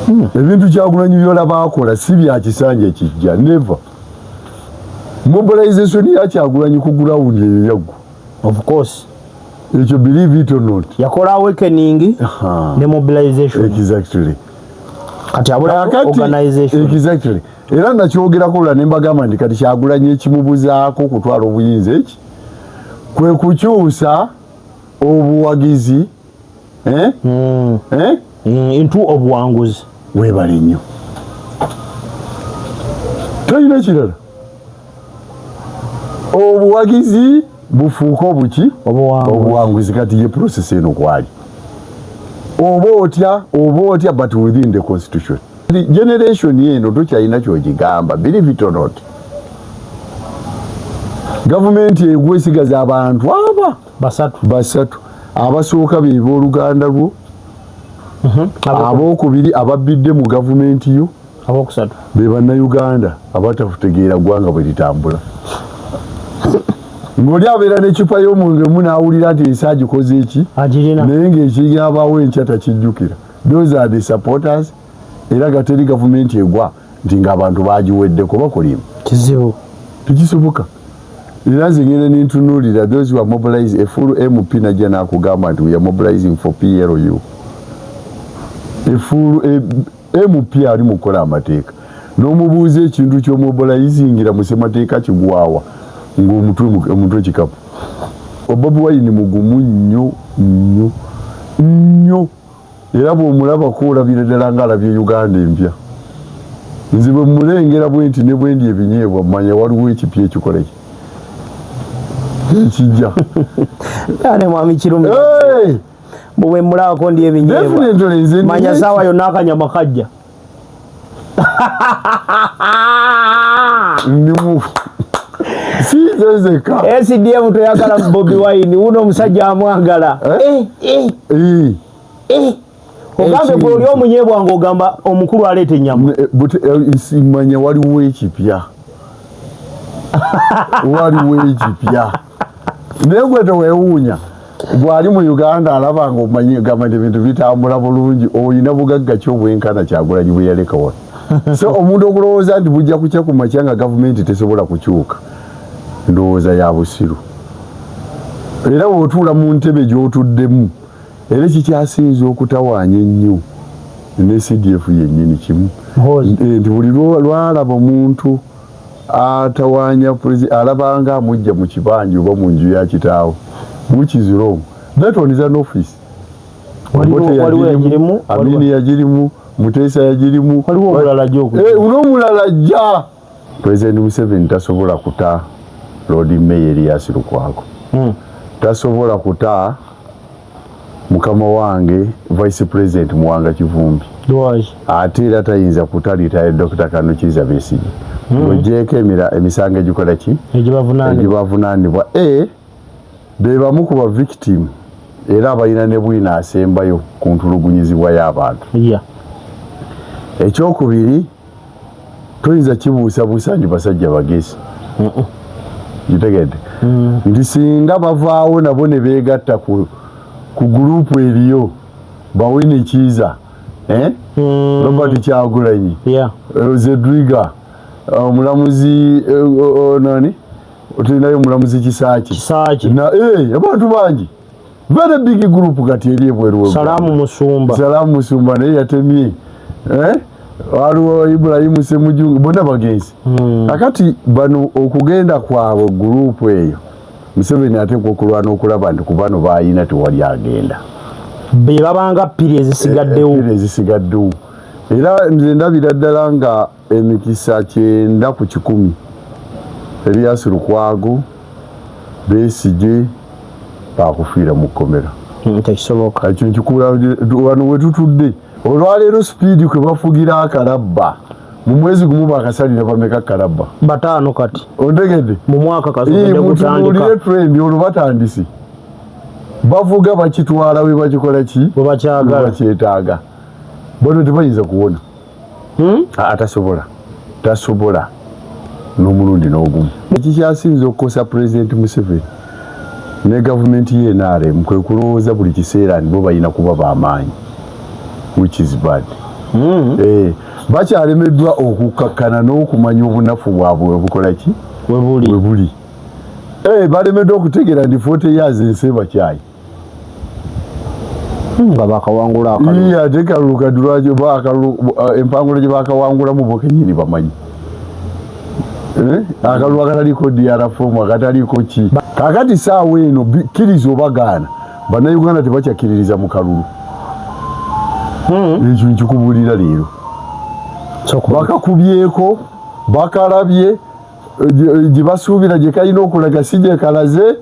Ebintu Kyagulanyi byolaba akola si bya kisanja ekijja, never. Mobilization ya Kyagulanyi ku ground eyo yaggwa. Of course. Ekyo, believe it or not. Yakola awakening ne mobilization. Exactly. Kati abula organization. Exactly. Era nakyogerako lula ne mbagamba nti kati Kyagulanyi ekimubuzaako okutwala obuyinza eki kwe kukyusa obuwagizi, eh? Eh? Into obuwanguzi. Weebale nnyo, tolina kirala, obuwagizi bufuuke obuki? Obuwanguzi. Obuwanguzi. Kati ye process eno kwali oba otya oba otya, but within the constitution. Generation eno tokyalina kyogigamba, believe it or not. Gavumenti egwa esigaza abantu aba basatu. Basatu abasooka be booluganda lwo, abookubiri ababbidde mu gavumenti yo, abokusatu be Bannayuganda abatakutegeera ggwanga bwe litambula. Ng'oli abeera n'eccupa y'omwenge mu n'awulira nti ensi agikoze eki agirina, naye ng'ekigabaawo enkya takijjukira. Those are the supporters. Era gateri gavumenti egwa nti ng'abantu bagiweddeko bakulimba. Kizibu. Tekisoboka. Era nze ngenda nentunuulira those who are mobilizing. A full MP najja n'akugamba nti, "We are mobilizing for PLU." A full MP ali mu kukola amateeka, n'omubuuza ekintu ky'omobilizingira mu ssemateeka kigwawa ng'omutwe omutwe kikapu. Bobi Wine mugumu nnyo nnyo nnyo, era bw'omulabako olabira ddala ng'alabye Uganda empya. Nze bwe mulengera bwe nti ne bwe ndi ebinyeebwa, manya waliwo ekipya ekikola ki ekijja. Ane mwami Kirumi, Hey! bwe mulabako ndi ebinyeebwa, Definitely, nze manya saawa yonna akanyama kajja. Ndimu si nze nzekka. SDM toyagala Bobi Wine, wuno omusajja amwagala. Eh? Eh, eh, Eh, eh. Ogambe gwe oli omunyeebwa ng'ogamba omukulu aleeta ennyama. Manya waliwo ekipya, waliwo ekipya, naye gwe teweewuunya bw'ali mu Uganda alaba nga omanyi gamba nti ebintu bitambula bulungi. Oyina bugagga ki obwenkana Kyagulanyi bwe yaleka wano? So omuntu okulowooza nti bujja kukya ku makya nga gavumenti tesobola kukyuka, ndowooza ya busiru. Era bw'otuula mu ntebe gy'otuddemu, era ekikyasinza okutawaanya ennyo ne CDF yennyini kimu. Muhoozi. Nti buli lwalaba omuntu atawaanya alabanga amujja mu kibanja oba mu nju ya kitaawe, which is wrong. That one is an office. Obote Waliwo yagirimu, Amini yagirimu, Muteesa yagirimu. Waliwo omulala ajja okujja. Eh, n'omulala ajja. President Museveni tasobola kuta Lord Mayor Erias Lukwago, tasobola kuta mukama wange Vice President Muwanga Kivumbi. Lwaki? Ate era tayinza kuta retired Dr. Colonel Kizza Besigye, ng'ogyeko emisango egikola ki? Egibavunaanibwa. Egibavunaanibwa. E be bamu ku ba victim era abalina ne bwino asembayo ku ntulugunyizibwa y'abantu. Ekyokubiri, toyinza kibuusabuusa nti basajja bagezi, kitegedde nti singa bavaawo nabo ne beegatta ku gurupu eriyo bawini Kiiza, eh? Robert Kyagulanyi, Zedriga, omulamuzi nani, tulinayo omulamuzi Kisaaki. Kisaaki. Na abantu bangi, very big group kati eri ebweru w'eggwanga. Salaamu Musumba. Salaamu Musumba naye yatemye, eh? Waliwo Ibulayimu Semujungu, bonna bagenzi. Kakati bano okugenda kwabwe, gurupu eyo, Museveni ateekwa okulwana okulaba nti ku bano bayina tewali agenda. Be babanga ppiri ezisigaddewo. Ppiri ezisigaddewo. Era nze ndabira ddala nga emikisa 90 Erias Lukwago, Besigye bakufiira mu kkomera. Tekisoboka. Ekyo nkikula wano we tutudde olwaleero. Sipiidi kwe bafugira akalabba, mu mwezi gumu bakasalira bameka kalabba? Bataano kati. Ontegedde? Mu mwaka kasookedde Mutunuulire gutandika. Trend olwo batandise bavuga bakitwala we bakikola ki? Bwe bakyagala. Bakyetaaga. Bano tebayinza kuwona. Aa, tasobola, tasobola n'omulundi n'ogumu. Ekikyasinza okukosa Pulezidenti Museveni ne gavumenti ye NRM kwe kulowooza buli kiseera nti bo balina kuba bamaanyi, which is bad. Eh, bakyalemeddwa okukkakkana n'okumanya obunafu bwabwe webukola ki webuli. Eh, balemeddwa okutegeera nti 40 years ensi ebakyayi. Nga bakawangula akalulu. Ate kalulu kati lwaki empangulo gye bakawangulamu bo kenyini bamanyi. Eh, akalulu akataliko DR form, akataliko ki. Kakati saawa eno kkiriza oba gaana, Bannayuganda tebakyakkiririza mu kalulu. Ekyo nkikubuulira leero. Bakakubyeko, bakalabye, gye basuubira gye kalina okulaga si gye kalaze.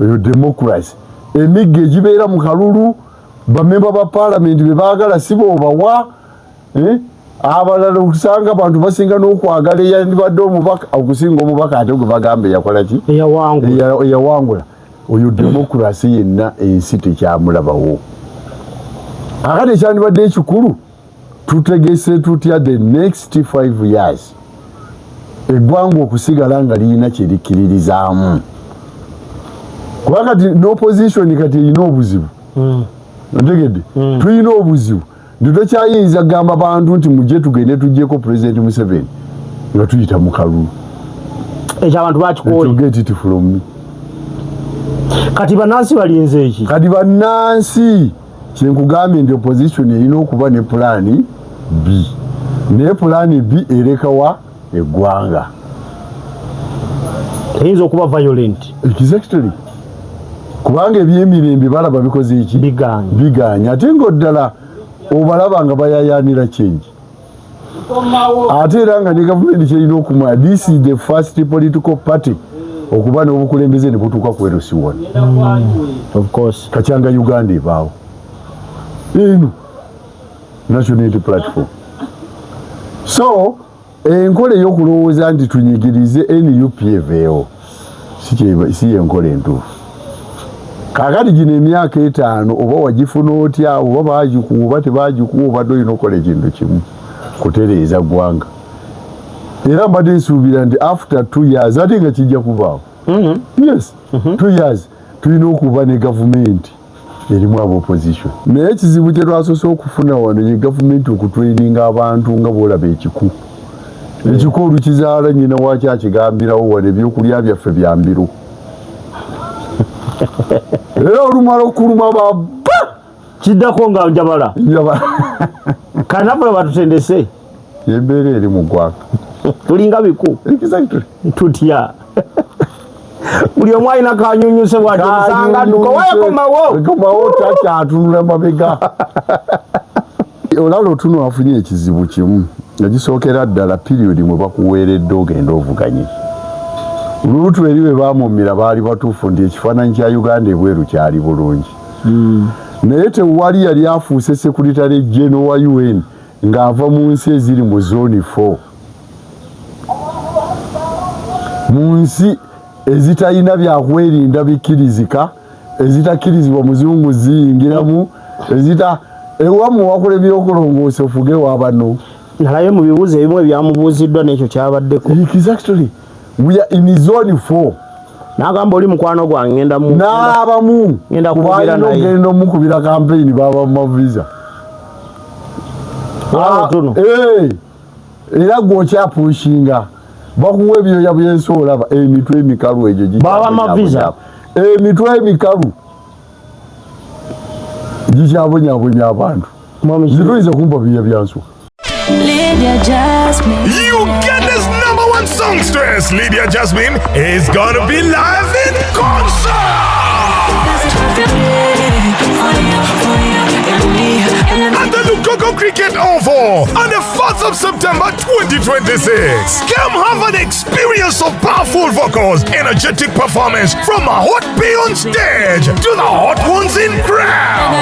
Eyo democracy, emiggo egibeera mu kalulu, bamemba ba paalamenti be baagala si boobawa. Eh? Abalala okusanga abantu basinga n'okwagala eyandibadde omubaka okusinga omubaka ate gwe bagamba eyakola ki, eyawangula. Oyo democracy yenna ensi tekyamulabawo. Akati ekyandibadde ekikulu, tutegese tutya the next 5 years eggwanga okusigala nga lirina kyerikkiririzaamu? Kuba kati n'opposition kati erina obuzibu. Otegedde? Tulina obuzibu nti tokyayinza kugamba bantu nti mujje tugende tuggyeko President Museveni nga tuyita mu kalulu. Ekyo abantu bakikooye. Get it from me. Kati bannansi balinze eki? Kati bannansi, kyenkugambye nti opposition erina okuba ne pulaani B, naye pulaani B erekawa eggwanga? Eyinza okuba violent. Exactly, kubanga ebyemirembe balaba bikoze eki? Biganye. Biganye. Ate nga oddala obalaba nga bayayanira change, ate era nga ne gavumenti kyerina okumanya, this is the first political party okuba n'obukulembeze ne butuuka ku LC1. Of course. Kacyanga Uganda ebaawo eno National Unity Platform. So enkola ey'okulowooza nti tunyigirize NUP eveewo si yenkola entuufu. Kaakati gino emyaka 5, oba wagifuna otya, oba bagikuwa oba tebagikuwa, obadde olina okukola ekintu kimu, kutereeza ggwanga. Era mbadde nsuubira nti after 2 years, ate nga kijja kubaawo, yes, 2 years tulina okuba ne gavumenti erimu aba opposition. Naye ekizibu kye twasoose okufuna wano ye gavumenti okutraininga abantu nga bwolaba ekiku. Ekiku olukizaala, nyina wakyo akigambirawo, wano ebyokulya byaffe bya mbiru. Era olumala okuluma baba Kiddako nga njabala. Njabala. Kanaffe batutendese. Embeera eri mu ggwanga. Tulinga biku. Exactly. Tutya buli omu alina kanyunyuse bwati omusanga dukowakomawo. Komawo, takyatunula mabega. Olala otuno afunye ekizibu kimu ekisookera ddala, period mwe bakuweeredde ogenda ovuganye. Luutu eri bwe bamumira baali batuufu nti ekifaananyi kya Uganda ebweru kyali bulungi, naye tewali yali afuuse secretary general wa UN ng'ava mu nsi eziri mu zone 4, mu nsi ezitalina byakwerinda bikkirizika, ezitakkirizibwa muzungu ziyingiramu, ezita ewammwe wakola ebyokulongoosa ofuge wabano. Nalayo mu bibuuzo ebimu ebyamubuuziddwa n'ekyo kyabaddeko. Exactly, we are in zone 4. N'agamba oli mukwano gwange ngenda mu N'abamu Ngenda kwogera kubalina naye. okugenda omukubira kampeyini baba mu mavisa. Olaba tuno. Eh, era gwokyapushinga bakuwa ebyoya byensi, olaba emitwe emikalu egyo. Baba mavisa. Emitwe emikalu gikyabonyabonya abantu. Zituyinza kumpa byoya byanswa. Lydia Jasmine. Uganda's number one songstress, Lydia Jasmine, is gonna be live in concert at the Lugogo Cricket Oval on the 4th of September 2026. Come have an experience of powerful vocals, energetic performance from a hot bee on stage to the hot ones in crowd.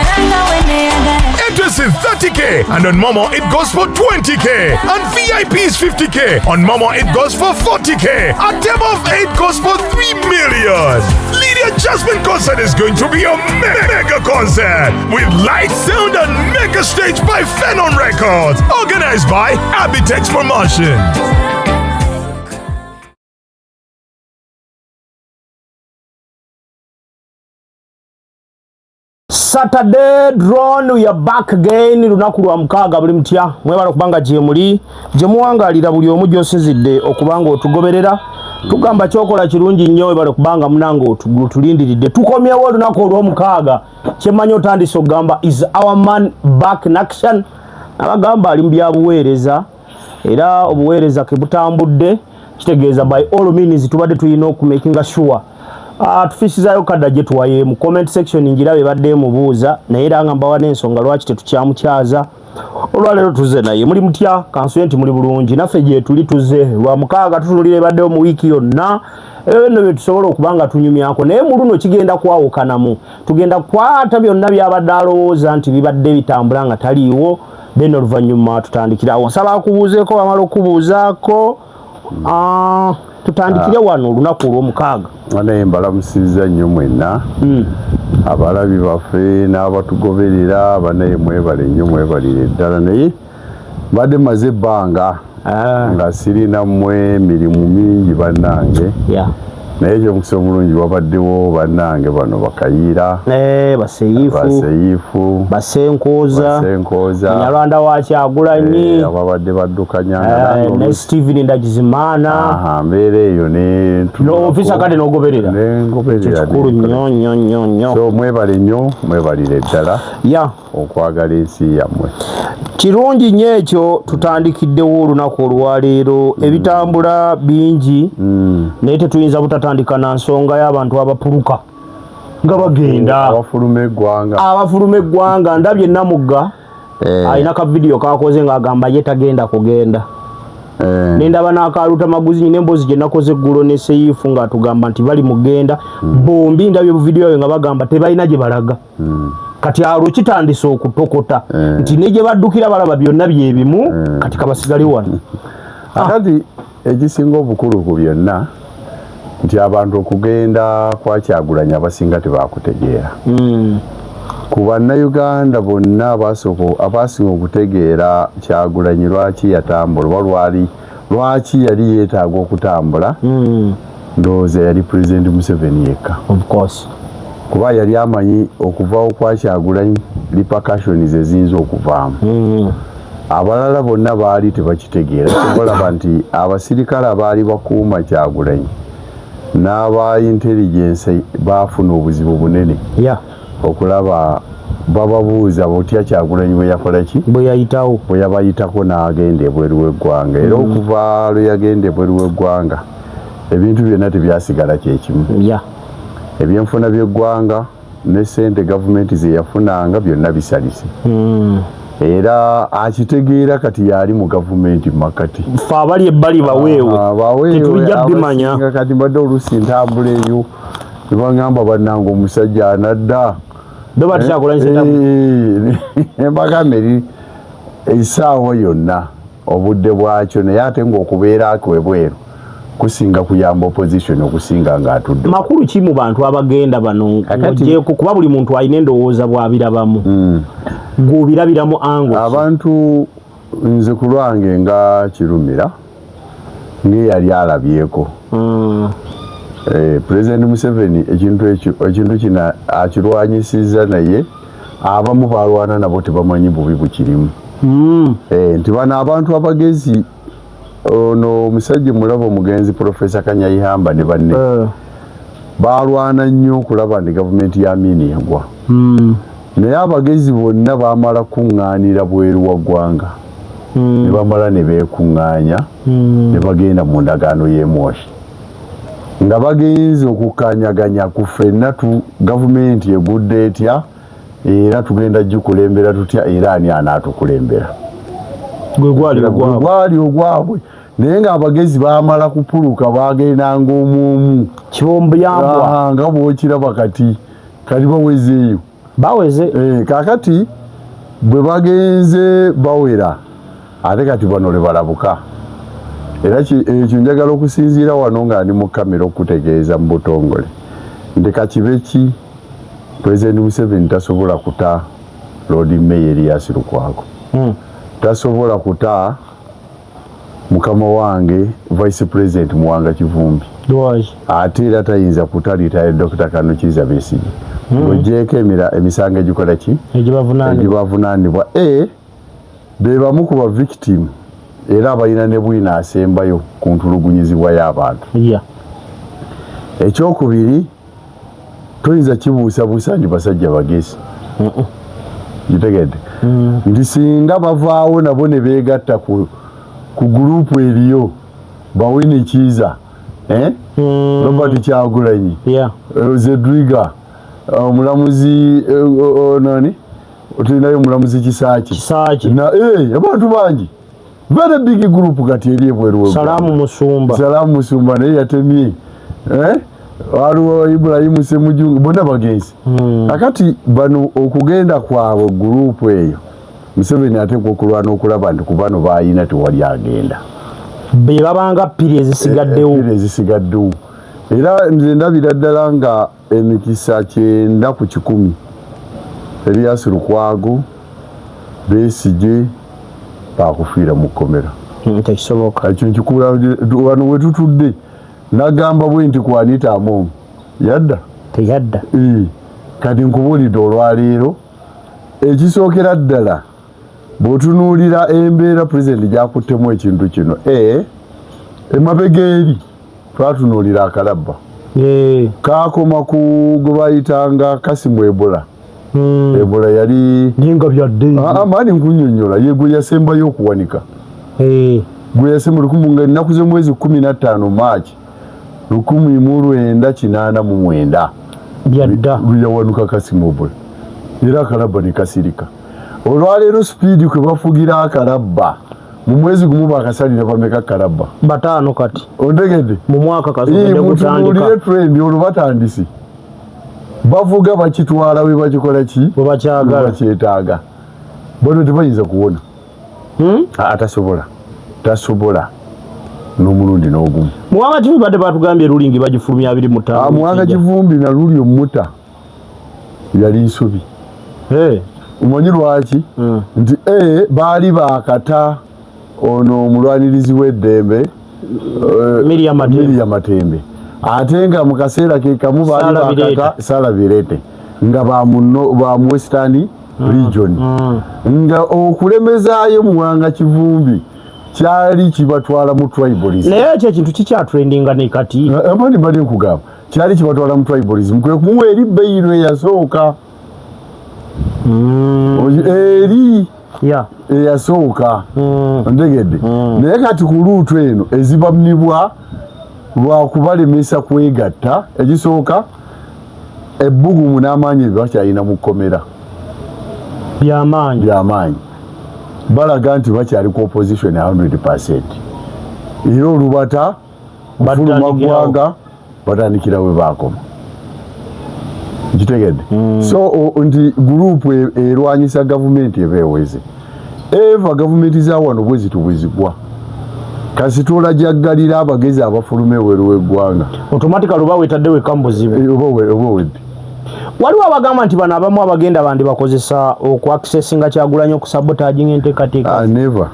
Entrance is 30K and on Momo it goes for 20K. And VIP is 50K. On Momo it goes for 40K. A table of 8 goes for 3 million. Lydia Jasmine concert is going to be a mega concert with light, sound and mega stage by Phenon Records. Organized by Abitex Promotion. Saturday drone, we are back again. Lunaku lwa mukaaga. Buli mutya? Mwebala okubanga gye muli, gye muwangalira, buli omu gy'osinzidde okubanga otugoberera. Tugamba kyokola kirungi nnyo. Webale kubanga munange otulindiridde. Tukomyewo olunaku olw'omukaaga. Kyemmanyi otandise okugamba, "Is our man back in action?" Abagamba ali mu byabuweereza, era obuweereza ke butambudde, kitegeeza by all means tubadde tulina okumakinga sure tufisizayo kadda gye tuwaye mu comment section. Njiraba ebadde emubuuza, naye era nga mbawa n'ensonga lwaki tetukyamukyaza. Olwaleero tuze naye. Muli mutya? Kansuye nti muli bulungi, naffe gye tuli. Tuze lwa mukaaga, tutunulira ebaddewo mu wiiki yonna. Ebyo nno bye tusobola okuba nga tunyumyako, naye mu luno kigenda kwawukanamu. Tugenda kukwata byonna byabadde alowooza nti bibadde bitambula nga taliiwo, then oluvannyuma tutandikirawo. Nsaba akubuuzeeko, bamala okubuuzaako. Tutandikire wano olunaku olw'omukaaga. Naye mbalamusizza nnyo mwenna abalabi baffe n'abatugoberera. Banaye mwebale nnyo, mwebalire ddala. Naye mbadde maze ebbanga nga sirina mmwe, mirimu mingi bannange. Naye ekyomukisa omulungi wabaddewo bannange bano bakayiira. Baseyifu. Baseyifu. Basenkooza. Basenkooza. Munyarwanda wa Kyagulanyi. Ababadde baddukanyanga. Ne Steven Ndagizimaana. Mbeera eyo ne N'ofisa kale n'ogoberera. Nengoberera. Kikulu nnyo nnyo nnyo nnyo. So mwebale nnyo, mwebalire ddala okwagala ensi yammwe. Kirungi nnyo ekyo. Tutandikiddewo olunaku olwaleero, ebitambula bingi, naye tetuyinza butatandika na nsonga y'abantu abapuluka nga bagenda. Abafuluma eggwanga. Abafuluma eggwanga. Ndabye Namugga alina ka vidiyo kakoze ng'agamba ye tagenda kugenda. Nendaba n'akaluta maguzi nyina emboozi gye nakoze eggulo ne Seyifu ng'atugamba nti bali mugenda bombi. Ndabye buvidiyo yawe nga bagamba tebalina gye balaga. Kati alwo kitandise okutokota nti ne gye baddukira balaba byonna byebimu, kati kabasigale wano. Akati ekisinga obukulu ku byonna nti abantu okugenda kwa Kyagulanyi abasinga tebakutegeera. Ku bannayuganda bonna abasinga okutegeera Kyagulanyi lwaki yatambula oba lwali lwaki yali yeetaaga okutambula, ndowooza yali Pulezidenti Museveni yekka. Of course. Kuba yali amanyi okuvaawo kwa Kyagulanyi repercussions eziyinza okuvaamu. Abalala bonna baali tebakitegeera. Balaba nti abasirikale abaali bakuuma Kyagulanyi n'aba intelligence baafuna obuzibu bunene okulaba bababuuza butya Kyagulanyi bwe yakola ki, bwe yayitawo. Bwe yabayitako n'agenda ebweru w'eggwanga. Era okuva lwe yagenda ebweru w'eggwanga, ebintu byonna tebyasigala kyekimu. Ebyenfuna by'eggwanga ne sente gavumenti ze yafunanga byonna bisalise. Era akitegeera kati yali mu gavumenti makati. Fe abali ebbali baweewe. Ah, baweewe. Tetujja bimanya. Abasinga kati mbadde oluusi ntambula eyo ne baŋŋamba, "Bannange, omusajja anadda." Robert Kyagulanyi Ssentamu. Mbagamba eri essaawa yonna obudde bwakyo, naye ate ng'okubeerako ebweru kusinga kuyamba opposition okusinga ng'atudde. Makulu ki mu bantu abagenda bano? Ng'ogyeko kuba buli muntu alina endowooza bw'abirabamu, gw'obirabiramu ango ki? Abantu, nze ku lwange nga Kirumira ng'eyali alabyeko, President Museveni ekintu ekyo, ekintu kino akirwanyisizza, naye abamu balwana nabo tebamanyi bubi bukirimu. Nti bano abantu abagezi, ono omusajja mulaba omugenzi Profesa Kanyaihamba ne banne balwana nnyo okulaba nti gavumenti ya Amini egwa, naye abagezi bonna bamala kuŋŋaanira bweru wa ggwanga, ne bamala ne beekuŋŋaanya ne bagenda mu ndagaano y'emwoshi nga bagenze okukkanyaganya ku ffenna tu gavumenti egudde etya, era tugenda gikulembera tutya, era ani anaatukulembera. Gwe gwali gwe ogwabwe. Gwali ogwabwe, naye ng'abagezi bamala kupuluka, bagendanga omu omu. Kibombuyambwa. Nga bwokiraba kati, kati bawezeeyo. Baweze. Kakati bwe bagenze bawera, ate kati bano lwe balabuka. Era ekyo njagala okusinziira wano nga ndi mu kamera okutegeeza mu butongole nti kakibe ki, President Museveni tasobola kuta Lord Mayor Erias Lukwago, tasobola kuta mukama wange Vice President Muwanga Kivumbi. Lwaki? Ate era tayinza kuta retired Dr. Kano Kiiza Besigye. Ng'oggyeeko emisango egikola ki? Egibavunaanibwa. A, be bamu ku ba victim era abalina ne bwino asembayo ku ntulugunyizibwa y'abantu. Ekyokubiri, toyinza kibuusabuusa nti basajja bagezi. Kitegedde nti singa bavaawo nabo ne beegatta ku gurupu eriyo Bawini Kiiza, eh? Robert Kyagulanyi, Zedriga, omulamuzi nani, tulinayo omulamuzi Kisaaki, na abantu bangi, very big group kati eri ebweru. Salaamu Musumba. Salaamu Musumba naye yatemye, eh? Waliwo Ibrahimu Semujungu, bonna bagenzi. Kakati bano okugenda kwabwe gurupu eyo, Museveni ateekwa okulwana okulaba nti ku bano baayina tewali agenda. Be babanga ppiri ezisigaddewo. Ppiri ezisigaddewo. Era nze ndabira ddala nga emikisa 90%, Erias Lukwago, Besigye bakufiira mu kkomera. Tekisoboka. Ekyo nkikula wano we tutudde. Nagamba bwe nti ku Anita Among yadda? Teyadda. Kati nkubuulidde olwaleero, ekisookera ddala bw'otunuulira embeera pulezidenti gyakuttemu ekintu kino, emabega eri twatunuulira akalabba kaakoma ku gwe bayitanga Kasimu Ebola. Ebola yali ninga byadde. Amaani nkunnyonnyola, ye gwe yasembayo okuwanika, gwe yasemba lukumu nga ennaku z'omwezi 15 Maaki 1989. Byadda. Lwe yawanuka Kasimu Ebola, era akalabba ne kasirika. Olwaleero sipiidi kwe bafugira akalabba, mu mwezi gumu bakasalira bameka kalabba? Bataano kati. Ontegedde? Mu mwaka kasogedde gutandika. Mutunuulire trend, olwo batandise bavuga bakitwala we bakikola ki? Bwe bakyagala. Bakyetaaga. Bano tebayinza kuwona. Tasobola, tasobola n'omulundi n'ogumu. Muwanga Kivumbi badde batugambye ruling bagifulumya 25. Muwanga Kivumbi na luli omuta yali nsobi. Omanyi lwaki? Nti baali bakata ono omulwanirizi w'eddembe, Miria Matembe. Miria Matembe, ate nga mu kaseera ke kamu baali Sala bakata Bireete. Sala Birete nga ba mu Western Region, nga okulemezaayo Muwanga Kivumbi kyali kibatwala mu tribalism. Naye ekyo ekintu kikyatrendinga ne kati. Amani mbadde nkugamba kyali kibatwala mu tribalism, kwe kumuwa eri bail eyasooka. Eri eyasooka. Ontegedde? Naye kati ku luutu eno ezibamibwa lwakubalemesa kwegatta, ekisooka ebbugumu n'amaanyi ebyo bakyalina mu kkomera. Byamaanyi. Byamaanyi, balaga nti bakyali ku opposition 100%, era olubata kufuluma Batandikirawo. ggwanga batandikira we bakoma. Nkitegedde? So nti gurupu erwanyisa gavumenti eba eweze eva gavumenti za wano bwe zitu bwe zigwa, kasitoola gyaggalira abagezi abafuluma ebweru w'eggwanga. Automatically oba wetadde wekka mu buzibu. Oba owedde. Waliwo abagamba nti bano abamu abagenda bandi bakozesa okuaccessinga Kyagulanyi okusabotaginga enteekateeka. Ah, never,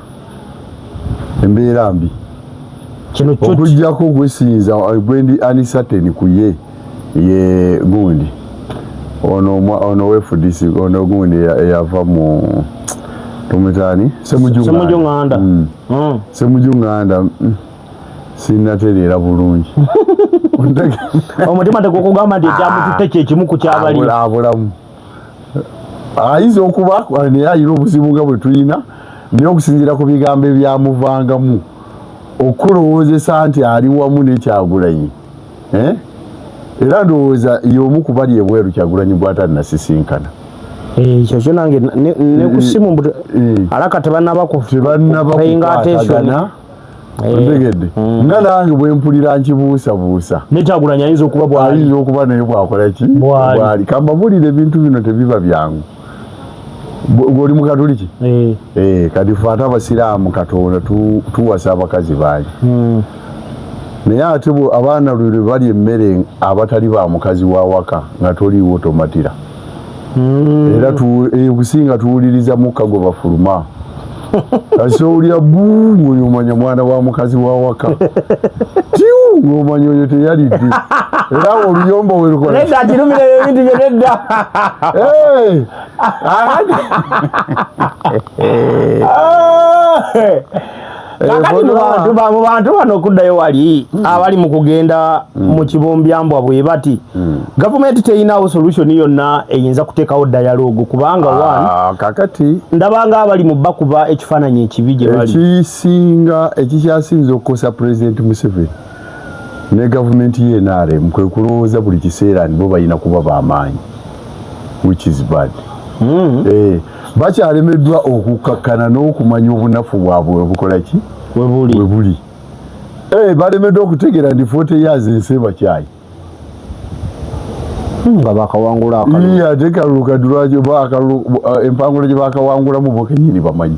embeera mbi. Kino kyo Okuggyako gwesinza gwendi uncertain ku ye, ye gundi ono ono we FDC, ono gundi eyava mu tumutaani Ssemujju Nganda. Ssemujju Nganda, sinnatereera bulungi. Omutima tegukugamba nti ekyamututte kyekimu ku kyabali? Abulamu ayinza okuba naye alina obuzibu nga bwe tulina, naye okusinziira ku bigambo ebyamuvangamu okulowoozesa nti ali wamu ne Kyagulanyi, eh? Era ndowooza y'omu ku bali ebweru Kyagulanyi gw'atannasisinkana. Ekyo kyo nange ne ku simu alaka tebannaba tebannaba paying attention. Kukwatagana. Ontegedde? Nga nange bwe mpulira nkibuusabuusa. Ne Kyagulanyi ayinza okuba bwali. Ayinza okuba naye bwakola ki? Bwali. Bwali. Kambabulire, ebintu bino tebiba byangu. Gwe oli mukatuliki? Eh. Kati fe ate abasiraamu Katonda tuwasa abakazi bangi, naye ate abaana lwe lwe balya emmere abatali ba mukazi wa waka nga toliiwo tomatira. Era okusinga tuwuliriza mukka gwe bafuluma. Kasi owulira bu ng'oyo omanya mwana wa mukazi wa waka tiu ng'omanya oyo teyalidde era awo oluyombo werukola Nedda akirumira ebintu byo nedda. Hey! Ah! Kakati mu bantu mu bantu bano okuddayo wali abali mu kugenda mu kibombyambwa bwe bati gavumenti teyinawo solution yonna eyinza kuteekawo dialogue kubanga one Ah, kakati ndaba nga abali mu bakuba ekifaananyi ekibi gye bali. Ekisinga ekikyasinze okukosa Pulezidenti Museveni ne gavumenti ye NRM kwe kulowooza buli kiseera nti bo balina kuba bamaanyi, which is bad. Bakyalemeddwa okukkakkana n'okumanya obunafu bwabwe obukola ki webuli we buli. Balemeddwa okutegeera nti 40 years ensi ebakyayi. Nga bakawangula akalulu. Ii, ate kalulu kati lwaki oba akalulu empangulo gye bakawangulamu bo kennyini bamanyi.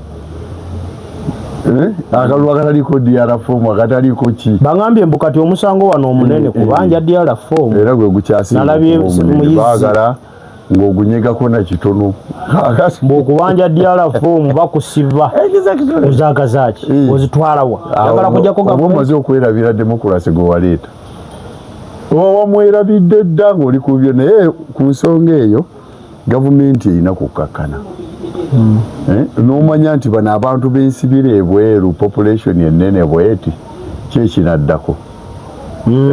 Akalulu akataliiko DR form, akataliiko ki. Bangambye mbu kati omusango wano omunene kubanja DR form. Era gwe gukyasinga Nalabye okuba omunene. muyizi. Baagala ng'ogunyegako na kitono. Kaakati Mbu okubanja DR form bakusiba. Ozaagaza ki? Ozitwala wa? Oyagala kujjako Oba gavumenti? omaze okwerabira demokurasi gwe waleeta. Oba wamwerabidde dda ng'oli ku byo, naye ku nsonga eyo gavumenti erina kukkakkana. N'omanya nti bano abantu b'ensibira ebweru population ennene bweti ki ekinaddako.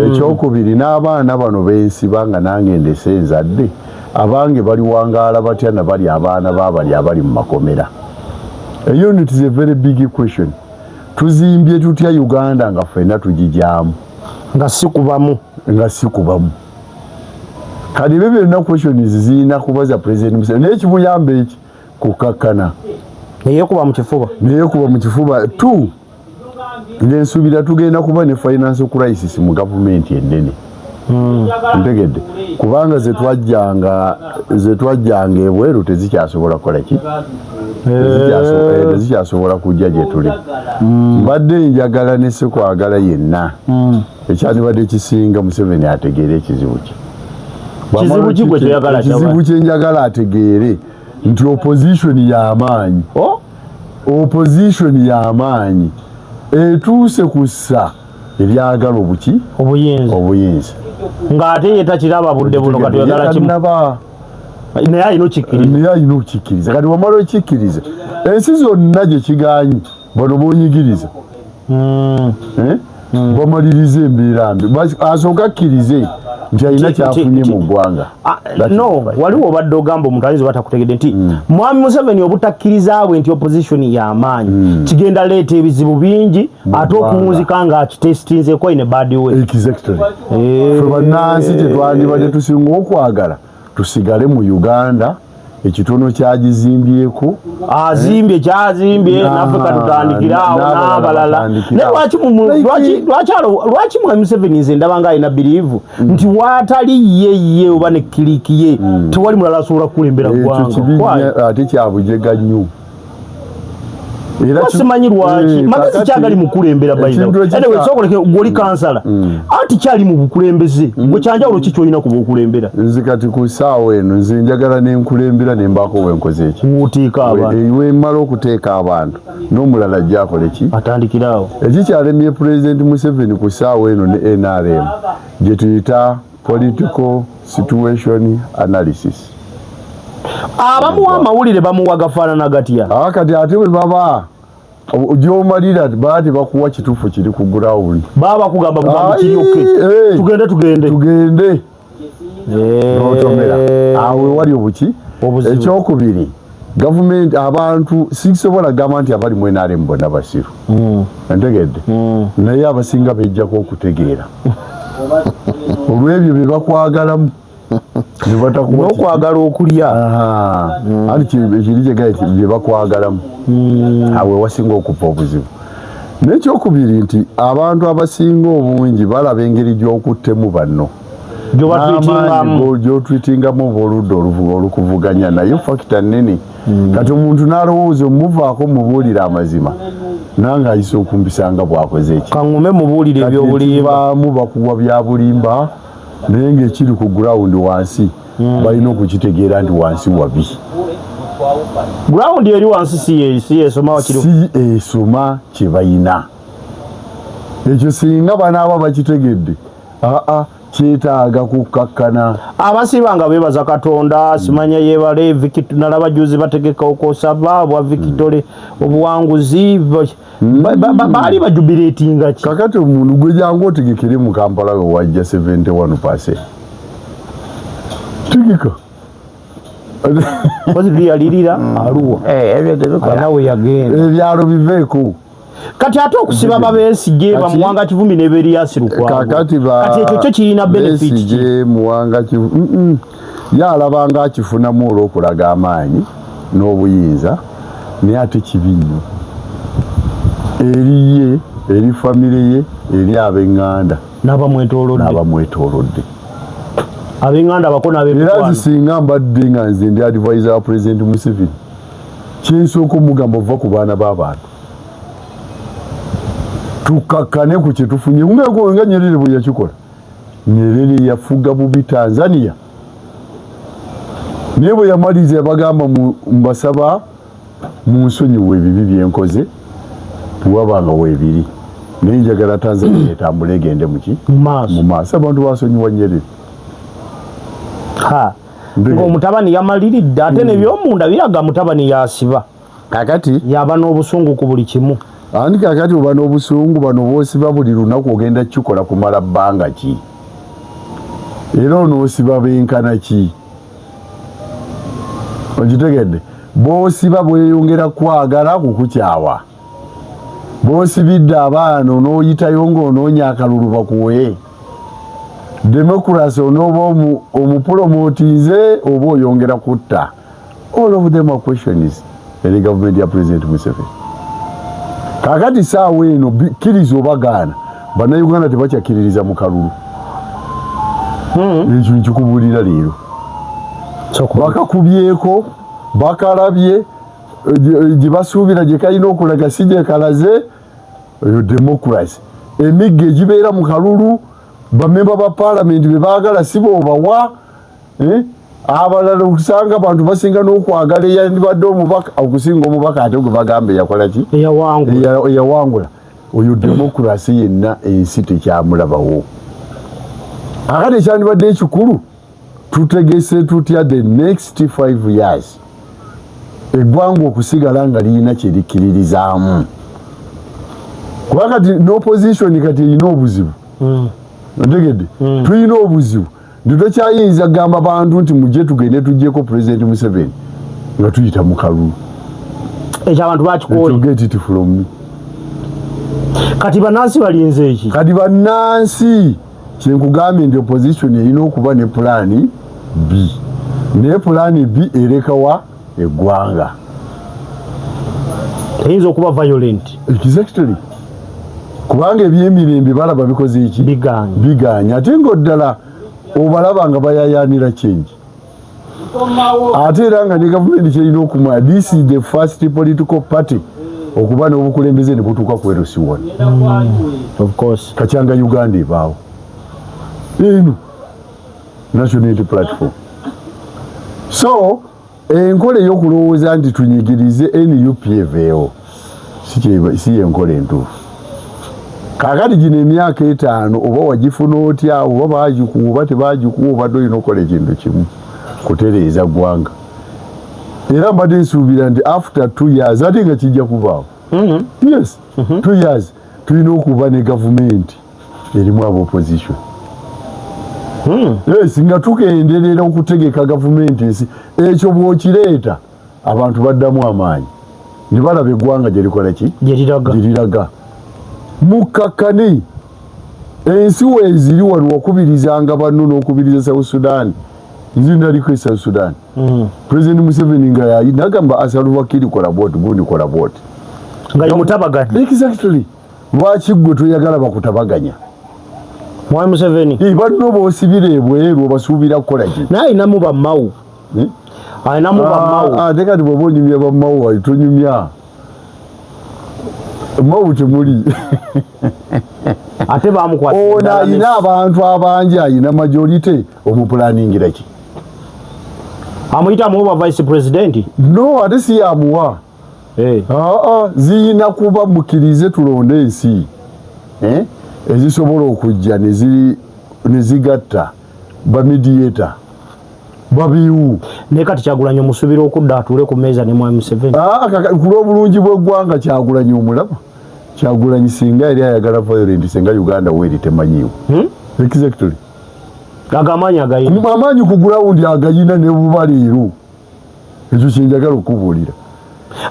Ekyokubiri n'abaana bano b'ensiba nga nange ndese nzadde abange baliwangaala batya na bali abaana b'abali abali mu makomera. Eyo it is a very big question. Tuzimbye tutya Uganda nga ffenna tugijaamu? Nga si kubamu. Nga si kubamu. Kati ebyo byonna questions zirina kubaza President Museveni, naye ekimuyamba eki kukakkana. Neyeekuba mu kifuba. Neyeekuba mu kifuba. Two, nze nsuubira tugenda kuba ne financial crisis mu gavumenti ennene. Ntegedde kubanga ze twajjanga ebweru tezikyasobola kukola ki? Tezikyasobola kujja gye tuli. Mbadde njagala ne sikwagala yenna. Ekyandibadde kisinga Museveni ategeere ekizibu kye. Kizibu ki gwe kyoyagala Ekizibu kyaba? kye njagala ategeere nti opposition y'amaanyi. Oh? Opposition y'amaanyi etuuse ku ssa eryagala obuki? Obuyinza. Obuyinza. Ng'ate ye takiraba budde buno kati oyagala kimu. Tannaba. Naye alina okikkiriza. Naye alina okukikkiriza. Kati wamala okikkiriza, ensi zonna gye kigaanyi bano b'onyigiriza. Bamalirize embeera mbi. Asooke akkirize nti alina ky'afunye mu ggwanga. That is No, fine. waliwo obadde ogamba omuntu ayinza oba takutegedde nti Mwami Museveni obutakkiriza bwe nti opposition y'amaanyi kigenda leeta ebizibu bingi ate ggwanga. okuwunzika ng'akitestinzeeko in a bad way. Exactly. Ffe bannansi kye twandibadde tusinga okwagala tusigale mu Uganda ekitono kyagizimbyeko. Azimbye kyazimbye, naffe katutandikire awo N'abalala n'abalala. batandikire Naye awo. Lwaki Mwami Museveni nze ndaba nga alina biriivu nti waatali ye ye oba ne clique ye tewali mulala asobola kukulembera Ekyo ggwanga. kibi Why? nnyo, ate kyabujega nnyo. Era Simanyi lwaki magezi kakati kyagali mu kukulembera by the way. ekintu ekikya- Anyway, sookoleke gw'oli kansala anti kyali mu bukulembeze gwe kyanjawulo ki ky'olina ku bukulembera? Nze kati ku ssaawa eno nze njagala nenkulembera ne mbaako wenkoze eki. Wuutiika abantu. We mmala okuteeka abantu n'omulala ajja akole ki? Atandikire awo. Ekikyalemye Pulezidenti Museveni ku ssaawa eno ne NRM gye tuyita political situation analysis. Abamuwa amawulire bamuwa gafaanana gatya? Kati ate bwe baba gy'omalira baba tebakuwa kituufu kiri ku ground. Baba bakugamba bugambi kiri okay. Tugende tugende. Tugende. N'otomera. Awo we wali obuki? Obuzibu. Ekyokubiri, gavumenti abantu sisobola kugamba nti abali mu NRM bonna basiru. Ntegedde. Naye abasinga bejjako okutegeera. Olw'ebyo bye bakwagalamu. Ne batakuwa kiki. N'okwagala okulya. Anti kiri kye gaye bye bakwagalamu. Awo we wasinga okuva obuzibu. N'ekyokubiri nti abantu abasinga obungi balaba engeri gy'okuttemu banno. Gy'obatwitingamu. Gy'otwitingamu oba oludda olukuvuganya naye factor nnene. Kati omuntu n'alowooza omuvaako mubuulire amazima nange ayise okumpisa nga bw'akoze eki. Kaŋŋume mubuulire Kati ebyobulimba. ekivaamu bakuwa bya bulimba naye ng'ekiri ku ground wansi balina okukitegeera nti wansi wabi. Ground eri wansi si esoma kiri, si esoma kye bayina. Ekyo singa banaaba bakitegedde, aa, kyetaaga kukkakkana. Abasiba nga beebaza Katonda, simanya yeebale. Nalaba juzi bategeka okusaba bwa victory, obuwanguzi. Baali bajubilatinga ki? Kakati omuntu gwe jangu otegekere mu Kampala we wajja 71, tegeka. Kozi byeyalirira Aluwa. Ebyo tebikola. Alina we yagenda. Ebyalo biveeko. Kati ate okusiba babesigye, Kati- bamuwanga Kivumbi ne Erias Lukwago. Kakati ba Kati ekyo kyo kirina benefit ki? Besigye, Muwanga Kivu ye alabanga akifunamu olw'okulaga amaanyi n'obuyinza, naye ate kibi nnyo eri ye, eri famire ye, eri ab'eŋŋanda n'abamwetoolodde. N'abamwetoolodde. Ab'eŋŋanda bako Era n'ab'emikwano. Nze singa mbadde nga nze ndi advisor wa President Museveni, kyensooka omugamba, ova ku baana b'abantu, tukakkane ku kyetufunye, nga Nyerere bwe yakikola. Nyerere yafuga bubi Tanzania, naye bwe yamaliriza yabagamba, mbasaba munsonyiwe ebibi byenkoze, wabanga weebiri, naye njagala Tanzania etambule egende muki? Mu maaso. Mu maaso. Abantu basonyiwa Nyerere. Ha, ng'omutabani yamaliridde, ate nebyomunda biraga mutabani yasiba. Kakati yaba n'obusungu ku buli kimu. Ani kakati oba n'obusungu, bano boosiba buli lunaku, ogenda kukikola kumala bbanga ki? Era onoosiba benkana ki? Okitegedde? Boosiba bweyongera kwagala kukukyawa. Boosibidde abaana, onooyitayo ng'onoonya akalulu bakuwe. Democracy onooba omupromotinze oba oyongera kutta? All of them are questions eri gavumenti ya President Museveni. Kakati saawa eno, kkiriza oba gaana, Bannayuganda tebakyakkiririza mu kalulu. Ekyo nkikubuulira leero. Bakakubyeko, bakalabye gye basuubira gye kalina okulaga si gye kalaze. Eyo democracy, emiggo egibeera mu kalulu, bamemba ba paalamenti be baagala si boobawa, eh? Abalala okusanga abantu basinga n'okwagala eyandibadde omubaka okusinga omubaka ate gwe bagamba eyakola ki? Eyawangula. Eyawangula. Oyo democracy yenna ensi tekyamulabawo. Akati ekyandibadde ekikulu, tutegese tutya the next 5 years eggwanga okusigala nga lirina kyerikkiririzaamu? Kuba kati n'opposition kati erina obuzibu. Otegedde? Tulina obuzibu nti tokyayinza kugamba bantu nti mujje tugende tuggyeko President Museveni nga tuyita mu kalulu. Ekyo abantu bakikooye. Get it from me. Kati bannansi balinze eki? Kati bannansi, kyenkugambye nti opposition erina okuba ne plan B, naye plan B erekawa eggwanga? Eyinza okuba violent. Exactly, kubanga ebyemirembe balaba bikoze eki? Biganye. Biganye. Ate nga oddala obalaba nga bayayanira change, ate era nga ne gavumenti kyerina okumanya, this is the first political party okuba n'obukulembeze ne butuuka ku LC1. Of course. Kakyanga Uganda ebaawo eno National Unity Platform. So enkola ey'okulowooza nti tunyigirize NUP eveewo si yenkola entuufu. Kaakati gino emyaka 5, oba wagifuna otya, oba bagikuwa oba tebagikuwa, obadde olina okukola ekintu kimu, kutereeza ggwanga. Era mbadde nsuubira nti after 2 years, ate nga kijja kubaawo, yes, 2 years, tulina okuba ne gavumenti erimu aba opposition. Yes, nga tugenderera okutegeka gavumenti ensi. Ekyo bw'okireeta, abantu baddamu amaanyi ne balaba eggwanga gye likola ki? Gye liraga. Gye liraga. Mukkakkane, ensi weeziri wano, wakubirizanga banno n'okubiriza South Sudan. Nze ndaliko e South Sudan, President Museveni nga yayi nagamba a Salva Kiir, kola bwoti, gundi kola bwoti. Nga ye mutabaganya. Exactly. Lwaki gwe toyagala bakutabaganya? Mwami Museveni. Banno boosibira ebweru obasuubira kukola ki? Naye ayinamu bammawu. Eh? Ayinamu bammawu. Ah, ate kati bw'oba onyumya bammawu, tonyumya mawu temuli. Ate bamukwata. Ono ayina abantu abangi, ayina majority, omupulaningira ki? Amuyita amuwa vice president? No, ate si yamuwa. Hey. Aa, ziyina kuba mukirize tulonde ensi, eh? Ezisobola okujja nezigatta ba mediator babiwu. Naye kati Kyagulanyi omusuubira okudda atuule ku mmeeza ne Mwami Museveni? Ku lw'obulungi bw'eggwanga, Kyagulanyi omulaba, Kyagulanyi singa yali ayagala violent, singa Uganda weeri temanyiiwo. Exactly. Ago amaanyi agayina? Amaanyi ku ground agayina ne buba leero. Ekyo kyenjagala okubuulira.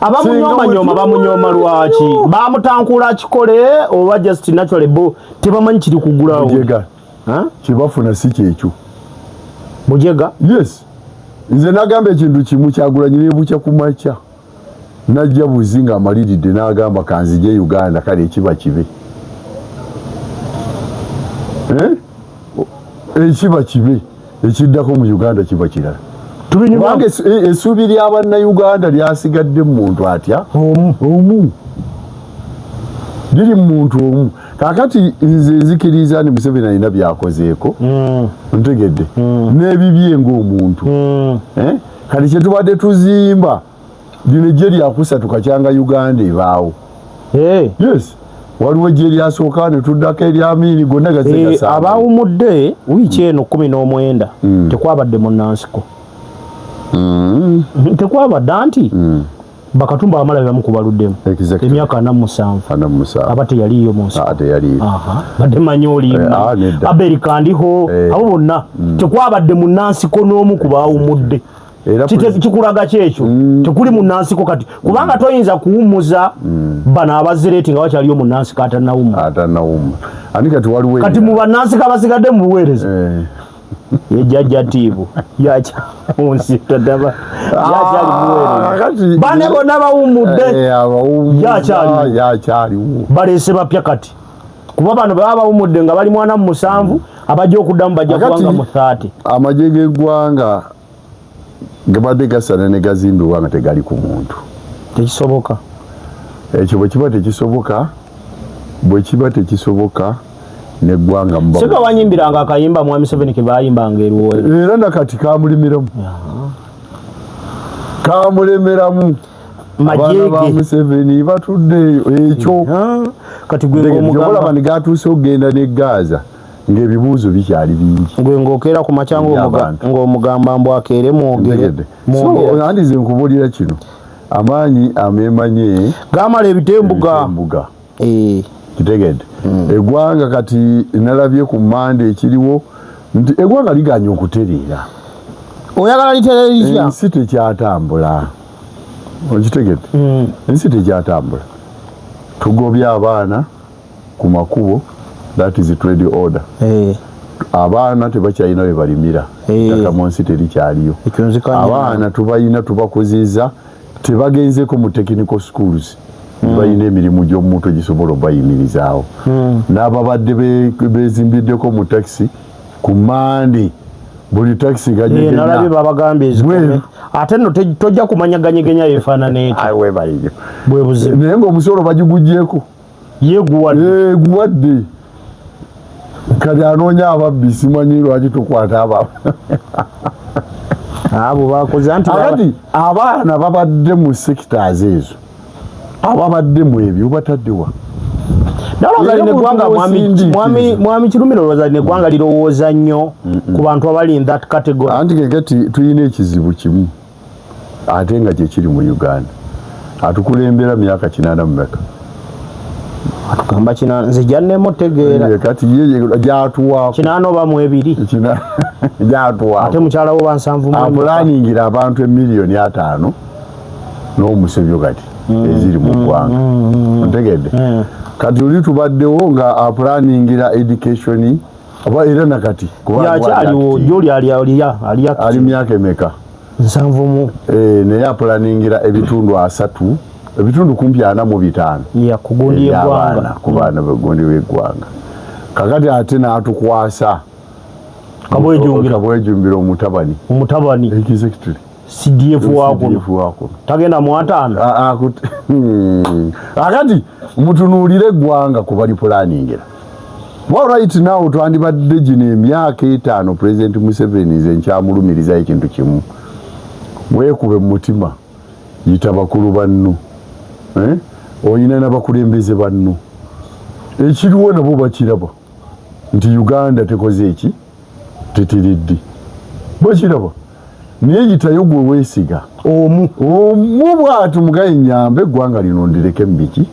Abamunyoomanyoma bamunyooma lwaki? Bamutankula kikole oba just naturally bo tebamanyi kiri ku ground? Bujega. Kyebafuna si kyekyo. Bujega? Yes, nze nagamba ekintu kimu: Kyagulanyi nebukya ku makya najja buzi nga amaliridde n'agamba, "Kanzije Uganda," kale ekiba kibe. Eh? Ekiba kibe, ekiddako mu Uganda kiba kirala, kubanga essuubi ly'abannayuganda lyasigadde mu muntu atya? Omu. Omu, liri mu muntu omu. Kakati nze nzikiriza ni Museveni alina byakozeeko, ntegedde, n'ebibye ng'omuntu. Eh? Kati kyetubadde tuzimba lino ejje lyakusatu kacyanga Uganda ebaawo. Yes, waliwo ejje eryasooka, ne tuddako eryamiini, gonna gaze gasaana. Abawumudde wiiki eno 19, tekwabadde munnansiko. Tekwabadde anti Bakatumba Wamala bebamu kubaluddemu. Emyaka 47. 47. Aba teyaliiyo mu nsiko. Ah, teyaliyo. Aha, badde manyi olimba. Ah, nedda. Aberi Kandiho, abo bonna tekwabadde munnansiko n'omu ku baawumudde. Era Kikulaga kyekyo tekuli munnansiko kati, kubanga toyinza kuwummuza bano abazireeti nga wakyaliyo munnansiko atannawumma. Atanawumma ani? Kati waliwo Kati mu bannansiko abasigadde mu buweereza, ye Jjajja Tiibu yakya munsi tadaba yakyali muweereza. Kakati Bane bonna bawummudde. Abawummuza. Yakyaliwo. Yakyaliwo. Baleese bapya kati, kuba bano baba bawumudde nga bali 47, abajja okuddamu bajja Kakati- kubanga mu 30. Amagye g'eggwanga gabadde gasana ne gazimbibwa nga tegali ku muntu. Tekisoboka. Ekyo bwe kiba tekisoboka, bwe kiba tekisoboka neggwanga muba Seka wanyimbiranga akayimba Mwami Museveni ke bayimbanga eruwoyo. Era nakati kamulimiramu, kamulemeramu. Abaana ba Majege. Museveni batudde ekyo. Kati gwe olaba ng'omugamba ne gatuuse okugenda ne Gaza ng'ebibuuzo bikyali bingi. Gwe ng'okeera ku makya Abantu. ng'omugamba mbu akeere mwogere. Ntegedde. So Mwogere. andi nze nkubuulira kino, amaanyi amemanye Gamala ebitembuga. Embuga. Eh. Kitegedde, eggwanga kati nalabye ku mande ekiriwo nti eggwanga liganye okutereera. Oyagala literere litya? Ensi tekyatambula, okitegedde? Ensi tekyatambula, tugobye abaana ku makubo, that is trade order. Abaana tebakyalina we balimira. Ettaka mu nsi terikyaliyo. Ekyo nzikanya. Abaana tubalina, tubakuziza, tebagenzeko mu technical schools, balina emirimu gy'omuntu egisobola obayimirizaawo. N'ababadde bezimbiddeko mu taxi, ku Mande buli taxi Eh, nalabye ganyegenya. Babagambye ezikome. Bweru. Ate nno tojja kumanya ganyegenya yefaanana eti. Webaliryo. Bwe buzibu. Naye ng'omusolo bagigugyeko. Yeguwadde. Eh, guwadde. Kati anoonya ababbi, simanyi lwaki tukwata ababbi. Abo bakoze anti Akati abaana babadde mu sectors ezo, ababadde mu ebyo bataddewa? Nalowooza Era lino eggwanga omuntu w'osindiikiriza. Mwami Kirumira, olowooza lino eggwanga lirowooza nnyo ku bantu abali in that category? Anti kekati tulina ekizibu kimu ate nga kyekiri mu Uganda. Atukulembera myaka 80 mumeka? Atugamba kina nze gyannemu otegeera. Eh, kati ye gyatuwaako. 82. Gyatuwaako. Ate mukyala wo ba 70. Apulaningira abantu 50,000,000 n'omusobyo kati eziri mu ggwanga, ontegedde? Kati oli tubaddewo nga apulaningira education oba era nakati kuba Yakyaliwo. ali Gyoli ali ali ali ali myaka emeka? 70 mu. Eh, naye apulaningira ebitundu 30, ebitundu kumpi 45 Ya kugundi eby'abaana yeggwanga. ku baana begundi w'eggwanga. Kakati ate n'atukwasa Kabwejumbira. Kabwejumbira omutabani. Omutabani. Exactly. CDF wakuno. CDF wakuno. Tagenda mu 50. Akati mutunuulire eggwanga kuba lipulaningira. Well, right now twandibadde gino emyaka 5, President Museveni nze nkyamulumirizayo ekintu kimu. Weekube mu mutima, yita bakulu banno, eh? Olina n'abakulembeze banno, ekiriwo nabo bakiraba nti Uganda tekoze eki, tetiridde, bakiraba. Naye yitayo gwe weesiga omu omu bwati, mugaye nyambe eggwanga lino ndireke mubiki?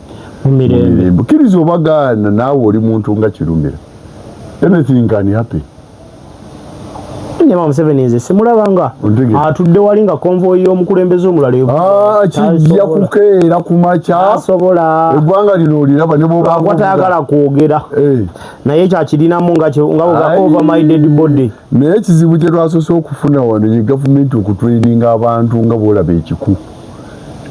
Mu mirembe. Kkiriza obagaana, naawe oli muntu nga Kirumira, anything can happen. Nyama Museveni nze simulaba nga atudde wali nga convoy y'omukulembeze omulala. Ah, kijja kukeera ku makya. Asobola. Eggwanga lino oliraba ne bwoba tayagala kwogera, eh. Naye kyakirinamu nga nga over my dead body. Naye ekizibu kye twasoose okufuna wano ye gavumenti okutraininga abantu nga bwolaba ekiku,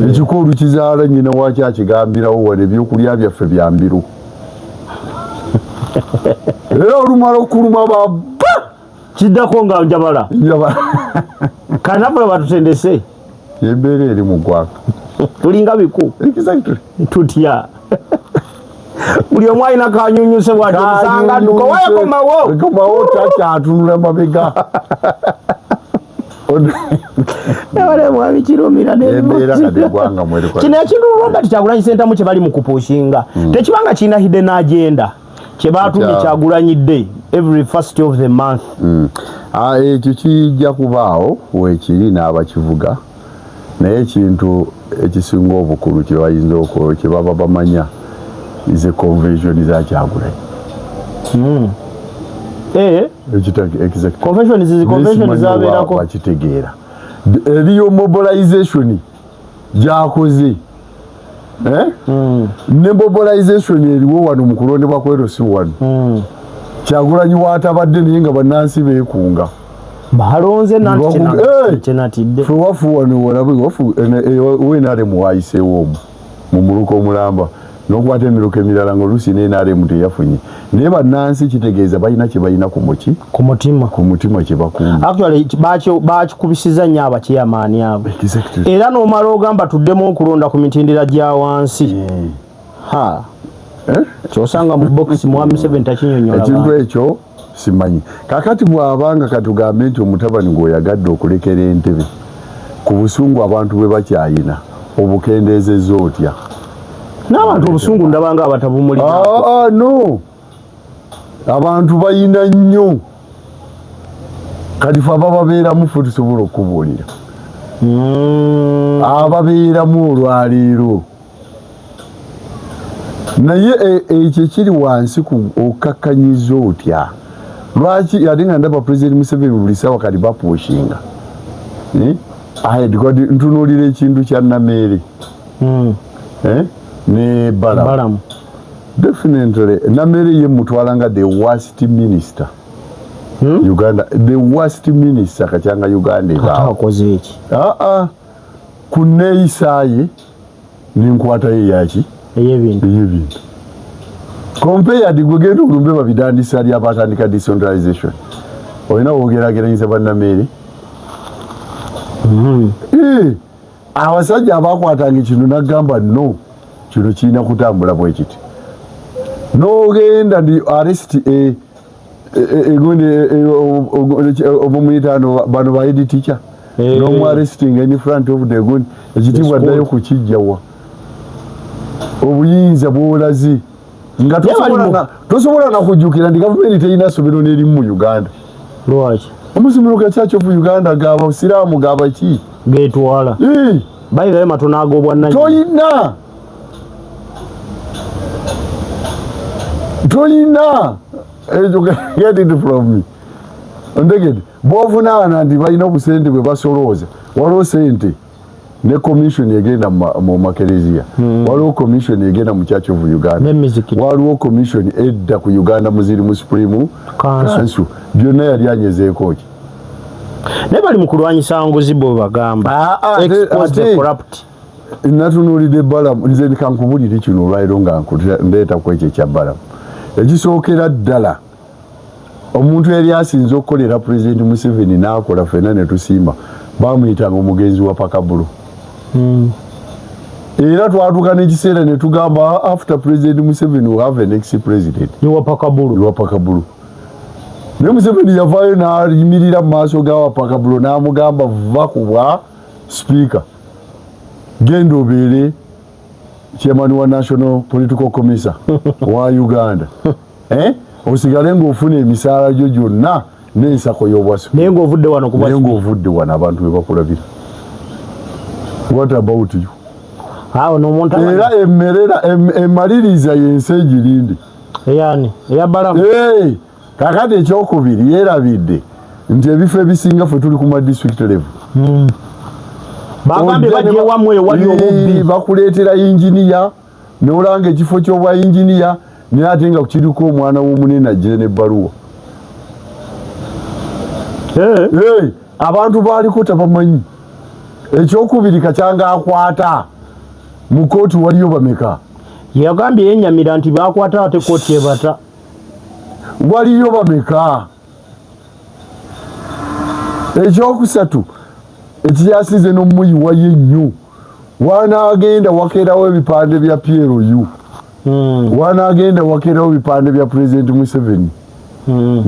ekiku olukizaala nnyina wakyo akigambirawo wano ebyokulya byaffe bya mbiru, era olumala okuluma baba Kiddako nga njabala. Njabala. Kanafula batutendese. Embeera eri mu ggwanga. Tulinga biku. Exactly. Tutya buli omu alina kanyunyuse bwati omusanga dduka wayakomawo. Komawo, takyatunula mabega. Mwabikirumira. Embeera kati eggwanga mwerikola. Kino ekintu Robert Kyagulanyi Sentamu kye bali mu kupushinga tekibanga kirina hidden agenda kye batumye Kyagulanyi Day every first of the month. Ah, ekyo kijja kubaawo weekiri n'abakivuga, naye ekintu ekisinga obukulu kye bayinza kye baba bamanya ze convention za Kyagulanyi. Exactly. Convention zizi convention Simanyi oba zabeerako. Bakitegeera eriyo mobilization gyakoze, eh? Ne mobilization eriwo wano mu kulondebwa kwerosi wano, Kyagulanyi waatabadde naye nga bannansi beekunga. Balonze. Hey! Kyenatidde. Fe wafu wano walabe wafu WNRM wayiseewo omu mu muluka omulamba n'okwata emiruka emirala nga oluusi ne NRM teyafunye, naye bannansi kitegeeza balina kye balina ku muki? Ku mutima. Ku mutima kye bakuuma. Actually bakikubisiza nnyo abakyeyamaani abo. Era n'omala ogamba tuddemu okulonda ku mitendera gya wansi. Ha. Eh? Kyosanga mu box mwami Museveni takinyonyola ekintu bantu. Ekyo simanyi. Kakati bw'abanga katugambe nti omutabani gw'oyagadde okulekera entebe ku busungu abantu bwe bakyayina, obukendeezezza otya? N'abantu obusungu ndabanga abatabumulina. Ah, ah, no, abantu bayina nnyo. Kati fe abababeeramu ffe tusobola okubuulira ababeeramu olwaleero, naye ekyo ekiri wansi ku okakkanyiza otya? Lwaki ate nga ndaba President Museveni buli ssaawa kati bapushinga, eh? Ahead, kati ntunuulira ekintu kya Nameere, eh? Ne Balamu. Balamu. Definitely Nameere ye mutwala nga the worst minister. Uganda, the worst minister kacyanga Uganda ate ebaawo. Akoze eki? Aa, ku neeyisaaye n'enkwata ye yaki ey'ebintu. Ey'ebintu compared gwe genda olumbe babidandisa ali abatandika decentralization, olina wogerageranyisa bannameere. Eh, abasajja abakwatanga ekintu nagamba no kino kirina kutambula bwe kiti, nogenda ndi arrest egundi obumuyita bano ba head teacher nomu arresting in front of the gundi ekitiibwa ddayo kukijjawa obuyinza bwolazi nga tosobola nakujjukira nti gavumenti terina ssomero n'erimu mu Uganda. Lwaki? Amasomero ga Church of Uganda gabasiraamu gabaki? Getwala bayigayo matono ag'obwannannyini. Toyina, toyina ekyo, get it from me. Ontegedde? Bwovunaana nti balina obusente bwe basolooza, waliwo sente ne commission egenda mu makereziya, waliwo commission egenda mu Church of Uganda, N'emizikiti. Waliwo commission edda ku Uganda Muslim Supreme Council. Council. Byonna yali anyezeeko ki? Naye bali mu kulwanyisa nguzi bwe bagamba. Ah, ah, Expose the corrupt. Natunuulidde Balamu. Nze kankubulire kino olwaliro nga ndeeta ku ekyo ekya Balamu. Ekisookera ddala, omuntu yali asinze okukolera Pulezidenti Museveni n'akola ffenna ne tusiima, bamuyitanga omugenzi wa Pakabulu. Era twatuuka n'ekiseera ne tugamba after President Museveni we have an ex president. Iwa Pakabulu. Iwa Pakabulu. Naye Museveni yavaayo n'ayimirira mu maaso ga Wapakabulu n'amugamba va ku bwa Speaker, genda obeere chairman wa National Political Commissar wa Uganda, eh? Osigale ng'ofuna emisaala gyo gyonna n'ensako y'obwa. Naye ng'ovudde wano ku. Naye ng'ovudde wano, abantu be bakulabira. What about you? Awo n'omuntu. Era emmerera emaliriza yensi egirinde. Eyani? Eya Balamu? Hey, kakati ekyokubiri, yeerabidde nti ebifo ebisinga ffe tuli ku ma district level. Bagambye Ojja ne bajja ewammwe ewali obubbi. Bakuleetera inginiya nolanga ekifo ky'obwa inginiya, naye ate nga kiriko omwana w'omunene ajje n'ebbaluwa. Hey, abantu baaliko tabamanyi. Ekyokubiri, kacyanga akwata mu kooti waliyo bameka? Yagambye yenyamira nti bakwata ate kooti ebata. Waliyo bameka? Ekyokusatu ekiyasinze n'omuyiwayo ennyo, wanaagenda wakeerawo ebipande bya PLU, wanaagenda wakeerawo ebipande bya Pulezidenti Museveni,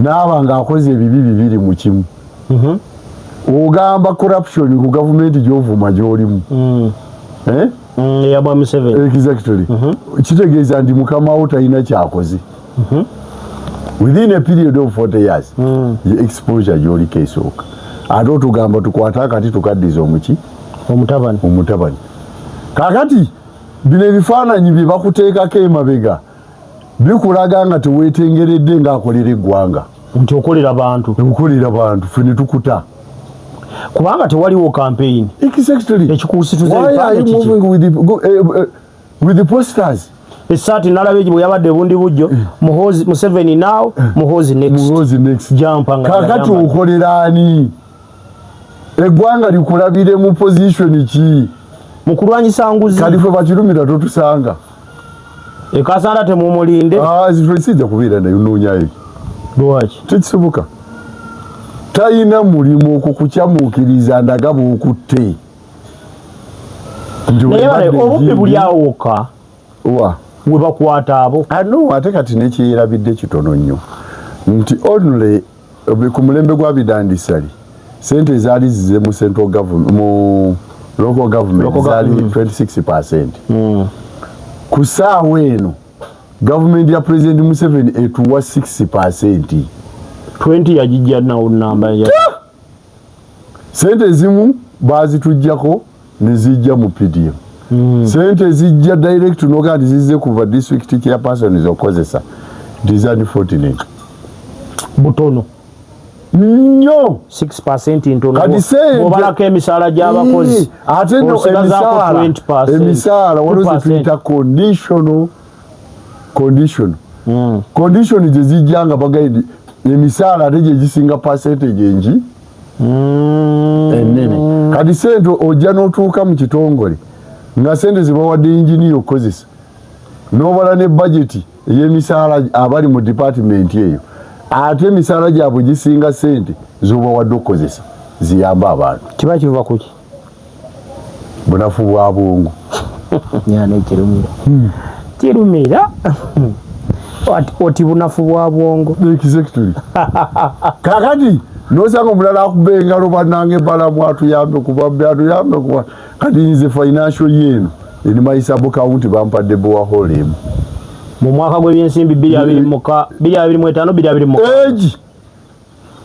naaba ng'akoze ebibi bibiri mu kimu. Ogamba corruption ku gavumenti gy'ovuma gy'olimu. Eh? Eyabwa Museveni. Exactly. Kitegeeza nti mukama wo talina kyakoze within a period of 40 years. Ye exposure gy'oliko esooka, ate otugamba tukwate akati tukaddiza omuki? Omutabani. Omutabani. Kakati bino ebifaananyi bye bakuteekako emabega bikulaga nga teweetengeredde ng'akolera eggwanga. Nti okolera bantu. Okolera bantu, ffe ne tukuta. Kubanga tewaliwo campaign. Exactly. Ekikusituza. Why are you moving with the, go, with the posters? Esaati nalaba egi bwe yabadde bundi bujjo, Muhoozi, Museveni now, Muhoozi next. Muhoozi next. Jampa nga Kakati yayambadde. okolera ani? Eggwanga likulabire mu position ki? Mu kulwanyisa nguzi. Kati ffe bakirumira totusanga. Ekasanda temumulinde. Ah, sijja kubeera naye, noonyayo. Lwaki? Tekisoboka, talina mulimu okwo kukyamuukiriza ndaga bw'okutte. Nti naye bale webadde obubbi buli enjimbi- awo wokka Wa? We bakwata abo. Ano ate kati nekyerabidde kitono nnyo nti only ku mulembe gwa Bidandisali sente ezaali zize mu central government, mu local government, Local zaali 26%. Ku saawa eno gavumenti ya President Museveni etuwa 6%. 20 yagijja nawo namba ya. Sente ezimu bazitujjako ne zijja mu PDM. Sente zijja direct noga nti zizze kuva district chairperson okukozesa. It is unfortunate. Butono. Nnyo. 6% ntono. Kati sente- Bw'obalako emisaala gy'abakozi, Ate no osigazaako emisaala 20%. Emisaala waliwo 2%. zetuyita conditional, condition condition gye zijja nga bagaidi emisaala ate gye gisinga percentage engi ennene. Kati sente ojja n'otuuka mu kitongole nga sente zebawadde inginiya okukozesa, n'obala ne budget ey'emisaala abali mu department eyo, ate emisaala gyabwe gisinga sente z'obawadde okukozesa ziyambe abantu. Kiba kiva kuki? Bunafu bwa bwongo. Nyana kirumira, kirumira oti bunafu bwa bwongo. Exactly. Kakati nosanga omulala akuba engalo, bannange Balamu atuyambe, kuba atuyambe, kuba kati nze financial yeeno eri my sub county bampadde borehole emu. Mu mwaka gw'ebyensimbi 2025 2026. Egi.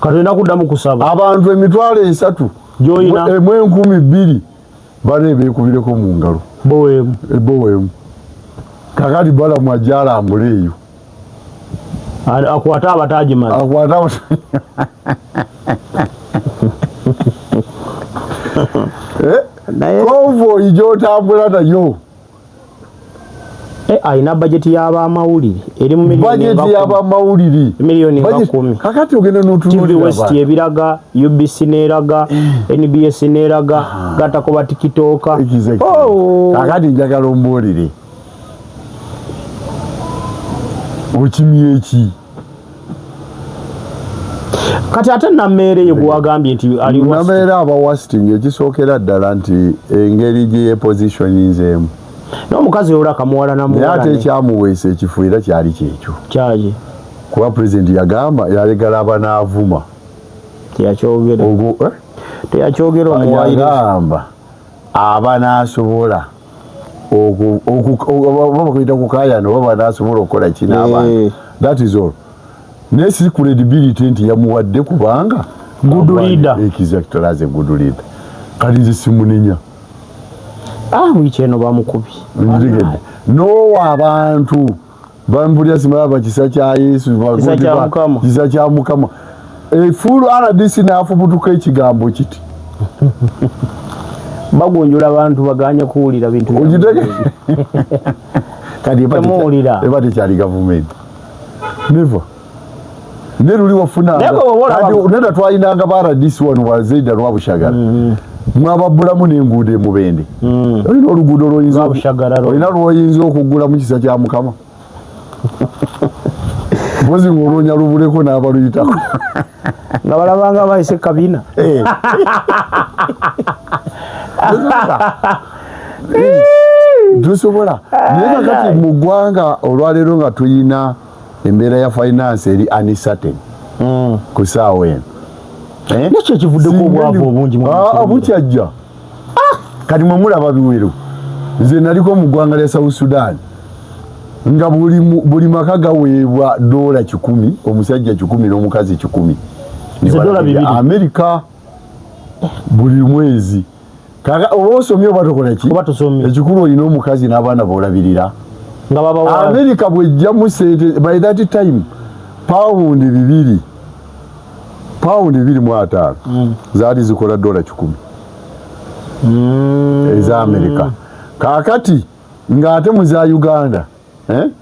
Katulina kuddamu kusaba. Abantu 300,000 Gy'olina. Emu 2,000 bale beekubireko mu ngalo. Boweemu. Eboweemu. Kakati Balamu ajja alambula eyo. Akwate abataagimaze. Akwata Naye convoy gy'otambula nayo. Alina bajeti y'abamawulire eri mu miliyoni bajeti nga 10. Y'abamawulire. Miliyoni nga Budget- 10. Kakati ogenda TV n'otunuulira West abantu. ebiraga, UBC n'eraga, NBS n'eraga, gatako batikitooka. Exactly. Oh. Kakati njagala ombuulire, okimye eki? Kati ate Nammeere ye gwewagambye nti ali Nameere aba wasting, ekisookera ddala nti engeri gye yepositioninzeemu. N'omukazi ola kamuwala. Naye ate Namuwala ekyamuweesa ekifu era kyali kyekyo, kyaki? Kuba pulezidenti yagamba yayagala abanaavuma. Teyakyogera. Ogwo, eh? Teyakyogera omuwayiriza. Yagamba. Aba n'asobola oba bakuyita kukayana oba banasobola okukola kino abantu. That is all. Naye si credibility nti yamuwadde kubanga good leader. Exactly, as a good leader. Kati nze simunenya. Ah, wiiki eno bamukubi. Ntegedde. N'owa abantu bampulira simala kisa kya Yesu, Kisa kya Mukama. Kisa kya Mukama. Efuulu RDC n'afubutuka ekigambo kiti. Bagunjula abantu baganye kuwulira bintu. Ogitege. Kati Temuwulira. eba tekyali gavumenti. Never. Ne luli wafunanga. Naye bwe olaba- Kati neda twalinanga ba RDC wano wa Zeida Rwabushagara. Mwababbulamu n'enguudo e Mubende. Olina oluguudo lw'oyinza Rwabushagara lwo. olina lw'oyinza okugula mu kisa kya Mukama. Mpozi ng'olwonya lubuleko n'abaluyitako. Nga balabanga bayise kabina. Tusobola. Naye kakati mu ggwanga olwaleero nga tuyina embeera ya finance eri uncertain ku ssaawa eno. Nekyo ekivuddeko obwavu obungi mu Uganda. Bukyajja. Kati mwe mulaba biwero. Nze naliko mu ggwanga lya South Sudan nga buli maka gaweebwa $100, omusajja 100 n'omukazi 100. Ze dola bibiri. Amerika buli mwezi. Kaka oba osomye oba tokola ki? Oba tosomye. Ekikulu olina omukazi n'abaana b'olabirira. Nga babawa. Amerika bw'ejjamu ssente by that time pawundi bibiri. £2.50 zaali zikola $100 eza Amerika. Kaakati ng'ate mu za Uganda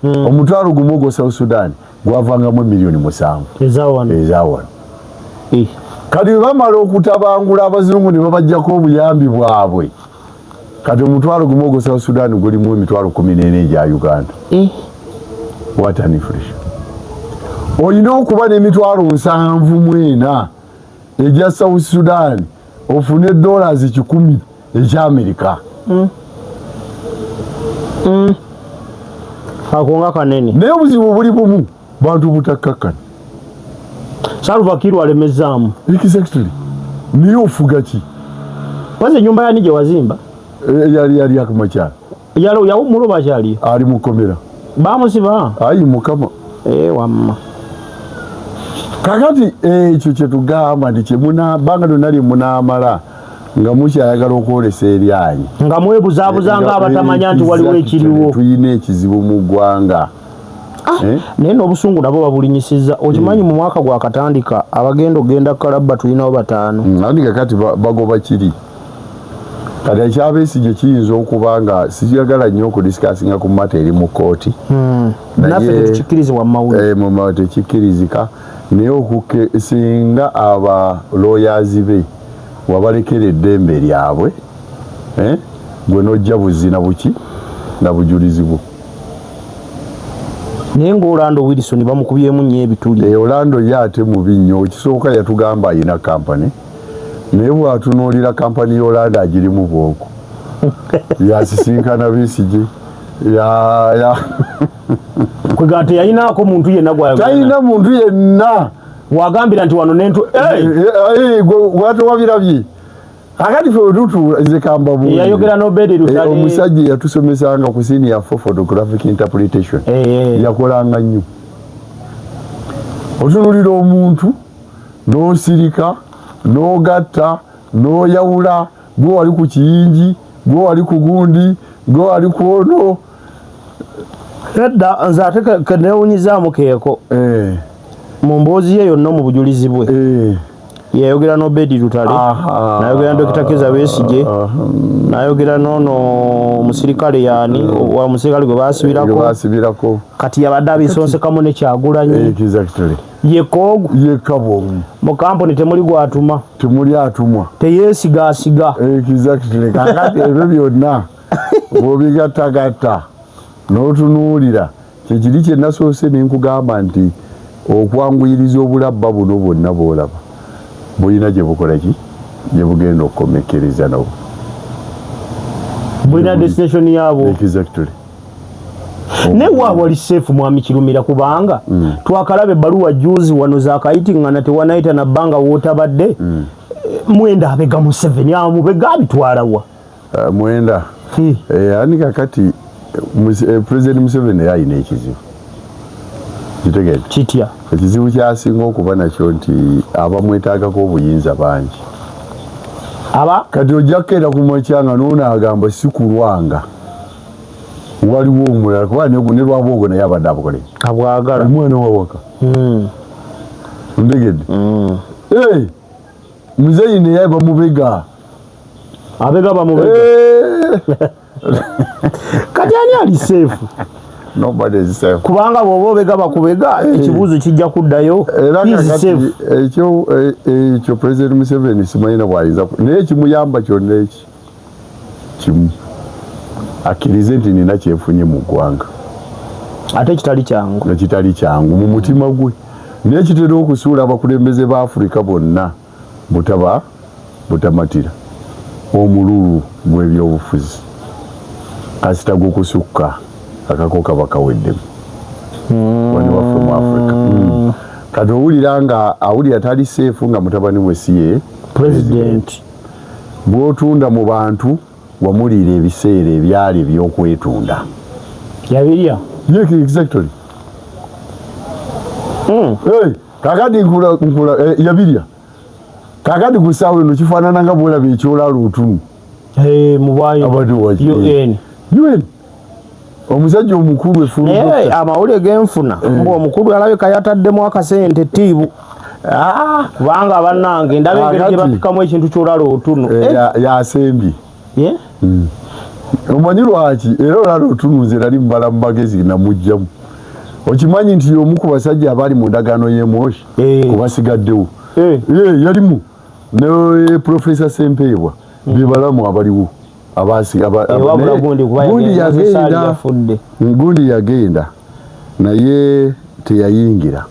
omutwalo gumu ogwa South Sudan gwavangamu 7 million Ezawano. Ezawano. Kati bwe bamala okutabangula abazungu ne babajjako obuyambi bwabwe, kati omutwalo gumu ogwa South Sudan gulimu 14,000 egya Uganda. What an inflation! Olina okuba n'74,000 egya South Sudan ofune $100 ekyamerika. Ako nga kanene. Naye obuzibu buli bumu, bantu butakkakkana. Salva Kiir alemezaamu. Exactly. Naye ofuga ki? Waze ennyumba yani gye wazimba? Yali akumakyalo. Yalo yawummula oba akyaliyo? Ali mukomera. Bamusiba? Ayi Mukama. Wamma. Kakati ekyo kyetugamba nti bbanga lyonna lye munaamala nga mukyayagala okwolesa eryanyi, nga mwebuzaabuza nga abatamanya nti waliwo ekiriwo. Tulina ekizibu mu ggwanga. Naye n'obusungu nabo babulinyisizza. Okimanyi mu mwaka gwakatandika abagenda okugenda kalabba tulinawo 5. Andi kakati bagoba kiri. Kati ekyabesigye kiyinza okuba nga siyagala nnyo okudiscussinga ku matter eri mu kkooti. Naffe tetukikkirizibwa mu mawulire. Mu mawulire tekikkirizika, naye singa aba lawyers be wabalekera eddembe lyabwe, gwe n'ojja buzina buki na bujulizi bwo. Naye ng'Orlando Wilson bamukubyemu nnyo ebituli. Orlando ye ate mubi nnyo. Ekisooka yatugamba ayina kampani, naye bw'atunuulira kampani y'Orlando agirimu bwoko yasisinkana Besigye ya Kwega teyalinaako muntu yenna gw'ayogera. Talina muntu yenna. Wagambira nti wano nentu Gwate wabirabye. Kakati fe wetutuula, nze kambabuulire. Yayogera n'Obedi Lutale. Omusajja yatusomesanga ku senior four photographic interpretation. Yakolanga nnyo. Otunulira omuntu n'osirika n'ogatta n'oyawula, gwe wali ku kiyingi, gwe wali ku gundi, gwe wali ku ono. Edda nze ate kenewunyizaamu keeko mu mboozi ye yonna mu bujulizi bwe yayogera n'Obedi Lutale, nayogera ne Dokita Kizza Besigye, nayogera n'ono omusirikale yaani wa musirikale gwe basibirako. Basibirako. Kati yabadde abisonsekamu ne Kyagulanyi. Yekoogu Yekka bwomu. Mu kampuni temuli gwatuma. Temuli atumwa. Teyeesigaasiga. Exactly. Kakati ebyo byonna bw'obigattagatta n'otunuulira kyekiri kye nasoose ne nkugamba nti okwanguyiriza obulabba buno bwonna bw'olaba bulina gye bukola ki, gye bugenda okukomekkereza nabwo. Bulina destination yaabwo. Exactly. Naye waabwe wali safe, mwami Kirumira, kubanga twakalaba ebbaluwa juzi wano zakayitiŋŋana tewanayita na bbanga wootabadde. Mwenda abega Museveni amubega abitwalawa? Mwenda. Ani kakati President Museveni alina ekizibu kitegedde. Kitya? Ekizibu kyasinga okuba nakyo nti abamwetaagako obuyinza bangi. Aba kati ojja kukeera ku makya nga noono agamba si kulwanga waliwo omulala kuba ne Lwabwogo naye abadde abukole abwagala omwana wawaka ntegedde. Muzeeyi naye bamubega. Abega bamubega. Kati ani ali safe? Nobody is safe. Kubanga bw'oba obega bakubega, ekibuuzo kijja kuddayo. Era He is kakati safe. Ekyo President Museveni simanyina bw'ayinza naye ekimuyamba kyonna eki kimu akkirize nti nina kyenfunye mu ggwanga, ate kitali kyangu, nga kitali kyangu mu mutima gwe, naye kitera okusuula abakulembeze ba Afurika bonna butaba butamatira omululu gw'ebyobufuzi kasita gukusukka akako kaba kaweddemu. Wano waffe mu Afurika. Kati owulira nga awulira tali safe nga mutabani we si ye president. Bw'otunda mu bantu wamuliira ebiseera ebyali eby'okwetunda. Yabirya. Yeah, exactly. Hey, kakati nkula yabirya. Kakati ku ssaawa eno kifaanana nga bw'olaba ekyolalo otunu. Hey, mu bwayo. Abantu waki? UN. UN. Omusajja omukulu efulu. Naye amawulire genfuna mbu omukulu alabika yataddemu akasente ttiibu. Kubanga bannange ndaba engeri gye bapikamu ekintu ky'olalo otuno. Yasembye. Omanyi lwaki? Era olalo otunu nze nali mubala mu magezi namugjamu. Okimanyi nti y'omu ku basajja abaali mu ndagaano y'e Moshi kubasigaddewo. Yalimu ne Professor Ssempeebwa be balamu abaliwo. Wabula gundi kuba yagenda, Sali yafudde. Gundi yagenda naye teyayingira.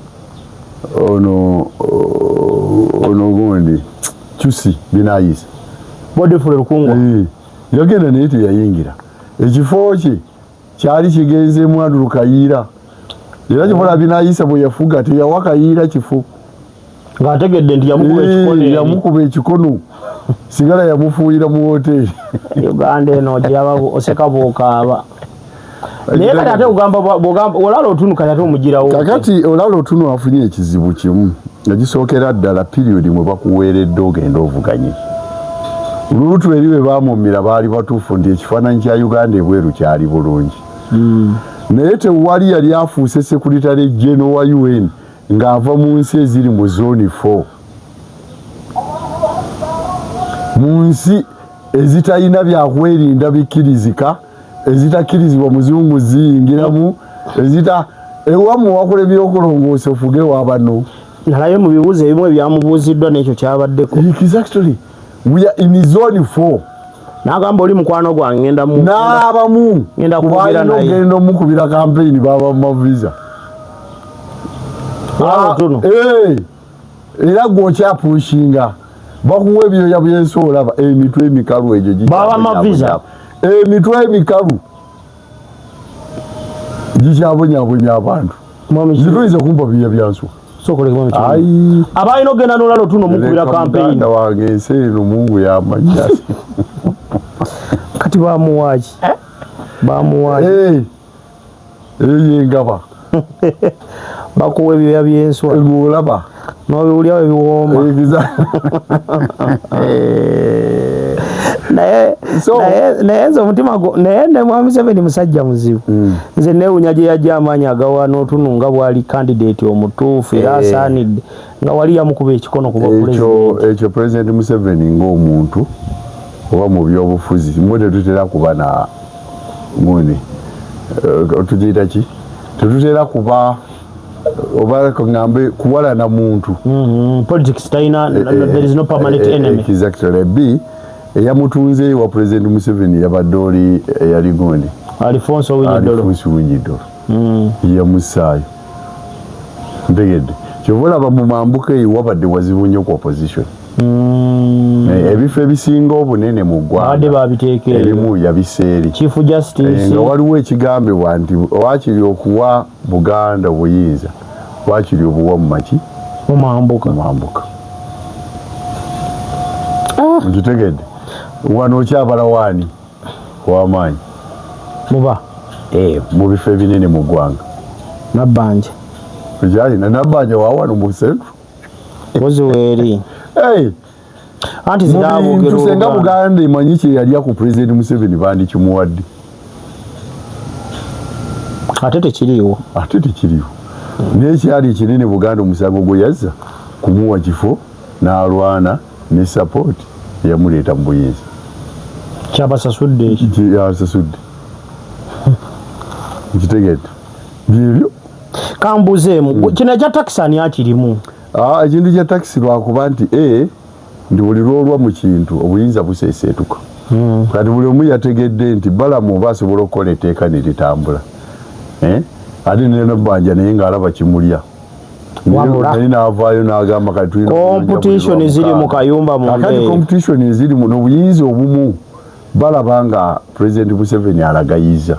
Ono gundi Chusi Binayisa. Godfrey Lukungwa. Yagenda naye teyayingira. Ekifo kye kyali kigenzeemu Andrew Kayiira. Era kikola Binayisa bwe yafuga teyawa Kayiira kifo. Ng'ategedde nti yamukuba ekikono eri. Yamukuba ekikono. Sigala yamufuuyira mu woteeri. Uganda eno ogiraba oseka bw'okaaba. Naye kati ate ogamba bw'ogamba olala otunu kati ate omugirawo. Kakati olala otunu afunye ekizibu kimu. Ekisookera ddala period mwe bakuweeredde ogenda ovuganye. Luutu eri bwe baamumira baali batuufu nti ekifaananyi kya Uganda ebweru kyali bulungi. Naye tewali yali afuuse Secretary General wa UN ng'ava mu nsi eziri mu zone 4. Mu nsi ezitalina byakwerinda bikkirizika, ezitakkirizibwa muzungu ziyingiramu, ezita ewammwe wakola ebyokulongoosa ofuge wa bano. Nalaye mu bibuuzo ebimu ebyamubuuziddwa n'ekyo kyabaddeko. Exactly. We are in zone 4. N'agamba oli mukwano gwange ngenda mu N'abamu ngenda kwogera kubalina naye. ogenda omukubira campaign baba mu visa. Otuno. Era gwe okyapushinga bakuwa ebyoya by'ensi olaba emitwe emikalu egyo Baba ma visa. Emitwe emikalu gikyabonyabonya abantu. Zituyinza kumpa byoya bya nswa. Ai. Abalina ogenda n'olala otuno mukubira Leka campaign. muganda wange ensi eno Mungu yamanya. Kati bamuwaaki? Bamuwaaki? Eyo engaba. Bakuwa ebyoya by'enswa. Ng'olaba. N'obiwulira ebiwooma. Naye nze omutima gwo, naye ne Mwami Museveni musajja muzibu. Nze neewuunya gye yajja amaanyi agawa n'otunu nga bw'ali candidate omutuufu era asaanidde nga wali yamukuba ekikono ku bwa president. Ekyo President Museveni ng'omuntu oba mu byobufuzi mwe tetutera kuba na gundi. Tugiyita ki? Tetutera kuba oba ngambe kuwalana muntu. Politics talina, there is no permanent enemy. Exactly. B eyamutunze wa President Museveni yabadde oli eyali gundi. Alfonso Owiny-Dollo. Alfonso Owiny-Dollo. Yamusaayo. Ntegedde. Kyova olaba mu mambuka eyo wabadde wazibu nnyo ku opposition. Ebifo ebisinga obunene mu ggwanga Babadde babiteeka eyo. ebimu yabiseeri. Chief Justice. Nga waliwo ekigambibwa nti waakiri okuwa Buganda obuyinza, waakiri obuwa mu maki? Mu mambuka. Mu mambuka. Nkitegedde. Wano okyabala waani ow'amaanyi? Muba Mu bifo ebinene mu ggwanga. Nabbanja. Okyalina Nabbanja wa wano mu Central. Mpozi weeri. Hey. Anti Mu ziraboogera bintu senga Oluganda. Buganda emanyi kye yalya ku President Museveni bandikimuwadde. Ate tekiriiwo. Ate tekiriiwo. Naye kyali kinene Buganda omusango gwe yazza kumuwa kifo n'alwana ne support eyamuleeta mu buyinza. Kyabasasudde ekyo. Kyabasasudde. Nkitegedde. Byebyo. Kambuzeemu, kino ekya takisi ani akirimu? Ekintu kya takisi lwakuba nti ndi buli lw'olwa mu kintu obuyinza buseeseetuka. Kati buli omu yategedde nti Balamu oba asobola okukola etteeka ne litambula. Ate ne Nabbanja naye ng'alaba kimulya. Wabula. Naye n'avaayo n'agamba kati tulina Competition ziri mu kayumba munda Kakati eyo. competition eziri mu n'obuyinza obumu balaba nga President Museveni alagayiza.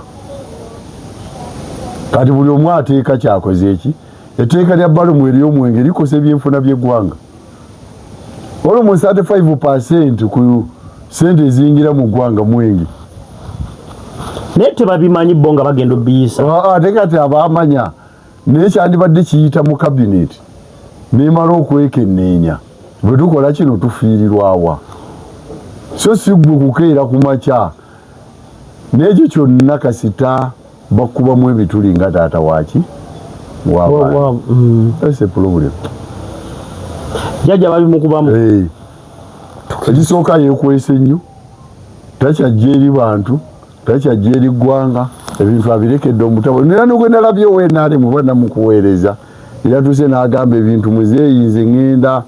Kati buli omu ateeka kyakoze eki? Etteeka lya Balamu ery'omwenge likosa ebyenfuna by'eggwanga. Almost 35% ku ssente eziyingira mu ggwanga mwenge. Naye tebabimanyi bo nga bagenda obiyisa. Ate kati abamanya naye kyandibadde kiyita mu cabinet nemala okwekenneenya bwe tukola kino tufiirirwawa. So si ggwe kukeera ku makya n'ekyo kyonna kasita bakubamu ebituli nga taata waaki w'abaana. That's a problem. Jjajja babimukubamu. Ekisooka yeekwese nnyo, takyajja eri bantu, takyajja eri ggwanga, ebintu abirekedde omutabo. Era ne gwe nalabye owa NRM oba namukuweereza, yatuuse n'agamba ebintu muzeeyi nze ŋŋenda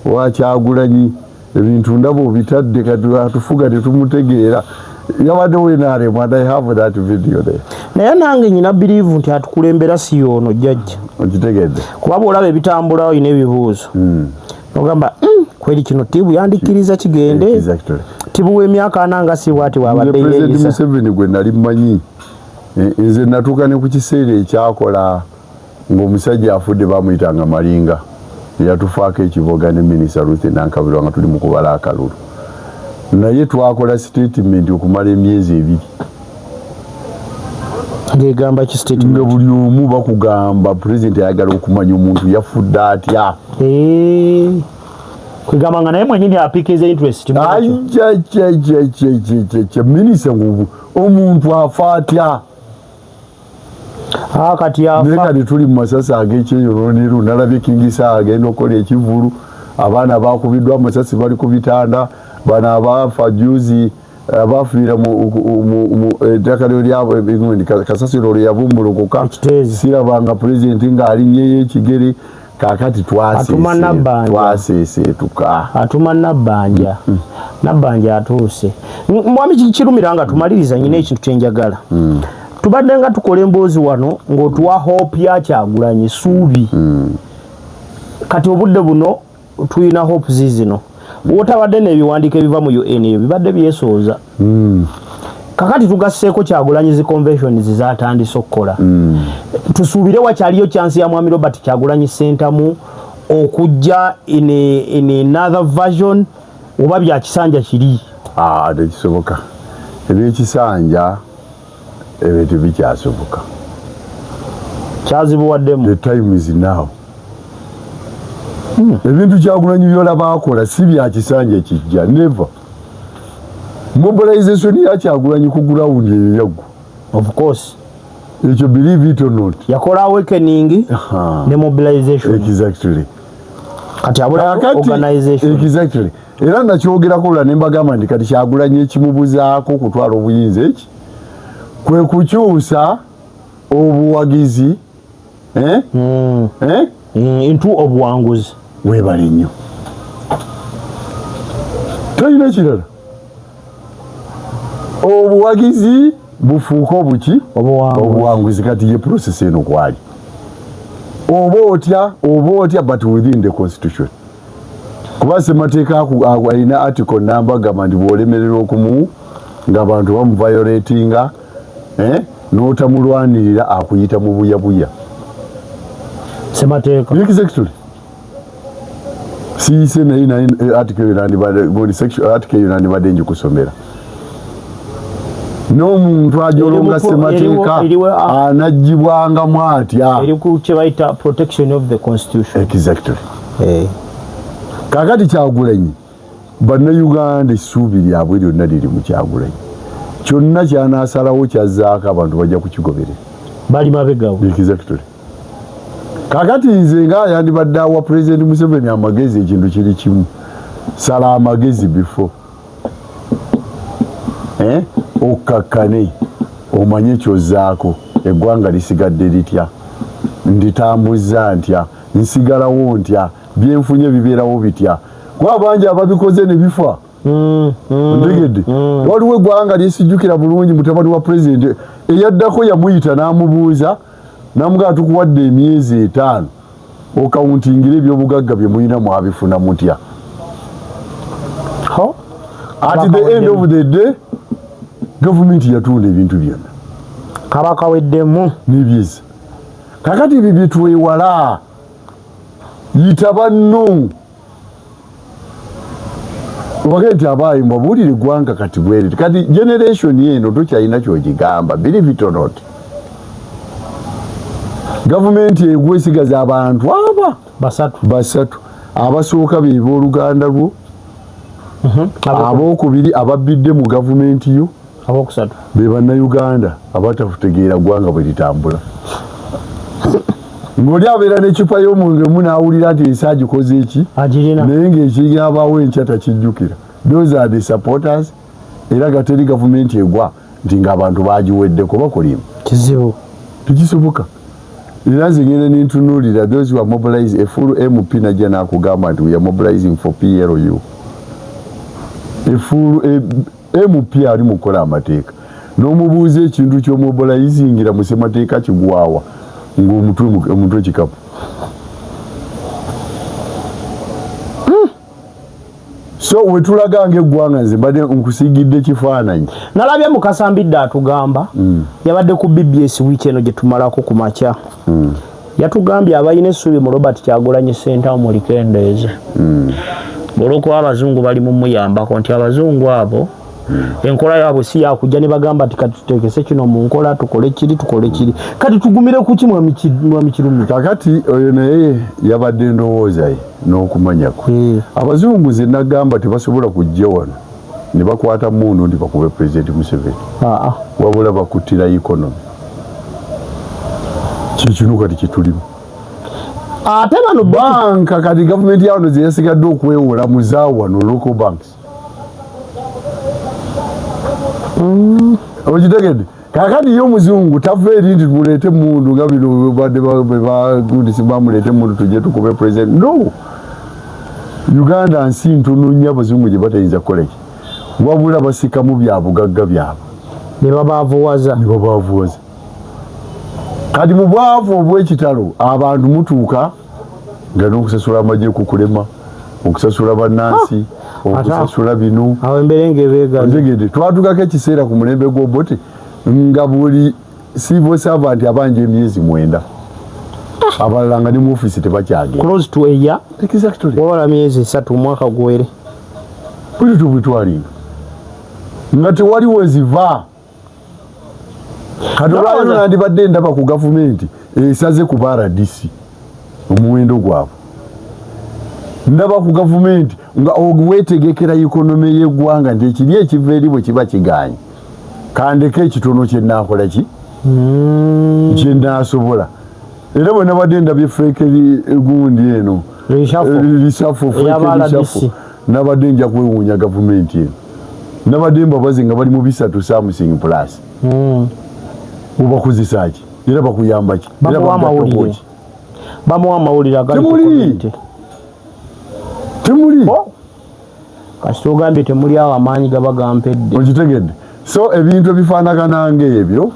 wa Kyagulanyi, ebintu ndaba obitadde kati atufuga tetumutegeera. Yabadde owa NRM and I have that video there. Naye nange nyina believe nti atukulembera si y'ono jjajja. Okitegedde? Kuba bw'olaba ebitambula olina ebibuuzo. Ogamba, kweri kino tibu yandikkiriza kigende. Tibu w'emyaka 40 nga si bw'ati bw'abadde Nze President yeeyisa. Museveni gwe nali mmanyi, nze natuuka ne ku kiseera ekyakola ng'omusajja afudde bamuyitanga Malinga. Yatufaako ekiboga ne Minisita Ruth Nankabirwa nga tuli mu kubala akalulu. Naye twakola statement okumala emyezi 2. Ng'egamba ki statement? Nga buli omu bakugamba President ayagala okumanya omuntu yafudde atya. Kwegamba nga naye mwennyini apikiza interest mu ekyo. Ajajajajajaja, minisita ngu omuntu afa atya? Kati Naye afa. Kati tuli mu masasi ag'ekyeyonoonero, nalabye King Saha agenda okukola ekivvulu, abaana bakubiddwa amasasi bali ku bitanda, bano abaafa juzi abafiira mu ettaka lyabwe, kasasiro lwe yabumbulukuka. Ekiteezi. Sirabanga pulezidenti ng'alinnyeyo ekigere. Kaakati Atuma Nabbanja. twaseeseetuka. Atuma Nabbanja. Nabbanja atuuse. Mwami Kirumira nga tumaliriza nyina ekintu kye njagala. Tubadde nga tukola emboozi wano ng'otuwa hope ya Kyagulanyi ssuubi. Kati obudde buno tulina hope zizino. Wootabadde n'ebiwandiiko ebiva mu UN ebyo bibadde byesooza. Kakati tugasseeko Kyagulanyi zi conventions zaatandise okukola. Tusuubire wakyaliyo chance ya Mwami Robert Kyagulanyi Ssentamu okujja in another version oba bya kisanja kiri? Tekisoboka. Ebyekisanja ebyo tebikyasoboka. Kyazibuwaddemu. The time is now. Ebintu Kyagulanyi by'olaba akola si bya kisanja kijja, never. Mobilization ya Kyagulanyi ku ground eyo yaggwa. Of course. Ekyo believe it or not. Yakola awakening ne mobilization. Exactly. Kati abula Kakati, organization. Exactly. Era nakyogerako lula ne mbagamba nti kati Kyagulanyi ekimubuzaako okutwala obuyinza eki kwe kukyusa obuwagizi, eh? Eh? Into obuwanguzi. Weebale nnyo. Talina kirala. Obuwagizi bufuuke obuki? Obuwanguzi. Obuwanguzi. Kati ye process eno kwali. Oba otya, oba otya, but within the constitution. Kuba ssemateeka alina article namba gamba nti bw'olemererwa okumu ng'abantu bamuviolatinga, n'otamulwanirira akuyita mu buyabuya. Ssemateeka. Exactly. Siyise naye naye eh, article eyo nandibadde gundi section article eyo nandibadde ngikusomera. N'omuntu ajolonga ssemateeka anaggyibwangamu atya? Eri ku kye bayita protection of the constitution. Exactly. Eh. Kaakati Kyagulanyi Bannayuganda essuubi lyabwe lyonna liri mu Kyagulanyi. Kyonna ky'anaasalawo ky'azzaako abantu bajja kukigoberera. Bali mabega we. Exactly. Kakati nze nga yandibadde awa President Museveni amagezi ekintu kiri kimu. Sala amagezi before. Eh? Okkakkane omanye ky'ozzaako eggwanga lisigadde litya nditambuzza ntya nsigalawo ntya byenfunye bibeerawo bitya kuba bangi ababikoze ne bifa ntegedde waliwo eggwanga lyesijjukira bulungi mutabani wa pulezidenti eyaddako yamuyita n'amubuuza n'amugamba tukuwadde emyezi etaano okawuntingira ebyobugagga bye mulina mwabifuna mutya at the end of the day gavumenti yatunda ebintu byonna kaba kaweddemu nebyiza kakati ebyo byetwewala yita banno obage nti abaayi mbabuulire eggwanga kati bweriti kati generation eno tokyalina kyogigamba believe it or not gavumenti egwa esigaza abantu aba basatu abasooka be booluganda lwo mhm. abookubiri ababbidde mu gavumenti yo Abokusatu be Bannayuganda abatakutegeera ggwanga bwe litambula. Ng'oli abeera n'eccupa y'omwenge emu n'awulira nti ensi agikoze eki naye ng'ekigabaawo enkya takijjukira. Those are the supporters era nga teri gavumenti egwa nti ng'abantu baagiweddeko bakulimba. Kizibu. Tekisoboka. Era nze ngenda ne ntunuulira those who are mobilizing a full MP najja n'akugamba nti we are mobilizing for PLU. A full MP ali mu kukola amateeka n'omubuuza ekintu ky'omobolayizingira mu ssemateeka kigwawa ng'omutwe omutwe kikapu. Hmm. So wetulaga ng'eggwanga nze mbadde nkusiigidde kifaananyi. Nalabye Mukasa Mbidde atugamba mm. yabadde ku BBS wiiki eno gye tumalako ku makya mm. Yatugambye abalina essuubi mu Robert Kyagulanyi Ssentamu mulikendeeze mm. olwokuba abazungu bali mumuyambako nti abazungu abo mm. enkola yaabwe si yakujja ne bagamba nti kati tuteekese kino mu nkola tukole kiri tukole kiri kati tugumire kuki mwami Kirumira. Kakati oyo naye yabadde ndowooza ye n'okumanya kwe mm. abazungu ze nagamba tebasobola kujja wano ne bakwata mundu nti bakube President Museveni ah, ah. wabula bakuttira economy kyekino kati kyetulimu ate bano banka kati gavumenti yawano zeyasigadde okwewola muzawano local banks mm. okitegedde kakati ye omuzungu tava eri nti muleete mundu nga bino badde bagundisi bamuleete mundu tujje tukube president no Uganda nsi ntono nnyo abazungu gye batayinza kukola ki wabula basikamu bya bugagga byabwe ne babaavuwaza ne babaavuwaza kati mu bwavu obw'ekitalo abantu mutuuka nga n'okusasula amagye kukulema okusasula bannansi okusasula bino awo embeera ng'ebeegaza ntegedde twatuukako ekiseera ku mulembe gw'Obote nga buli civil servant abanja emyezi mwenda abalala nga ne mu ofiisi tebakyagenda close to a year exactly wabala myezi esatu omwaka guwere buli tubitwalinga nga tewali weziva kati olwaliro nandibadde ndaba ku gavumenti esaze ku ba rdc omuwendo gwabwe ndaba ku gavumenti nga wetegekera ikonomi y'eggwanga nti ekiri ekiva eri bwe kiba kiganye kandeke ekitono kyenakola ki hmm. kyenasobola era bwe nabadde ndabye feekeri gundi eno lisafo nabadde nja kwewuunya gavumenti eno nabadde mbabazi nga bali mu bisatu something plus hmm. obakozesa ki era bakuyamba ki era bamuwa amawulire agali temuli oh. Kasita ogambye temuli awo amaanyi gaba gampedde. Okitegedde? So ebintu ebifaanagana ng'ebyo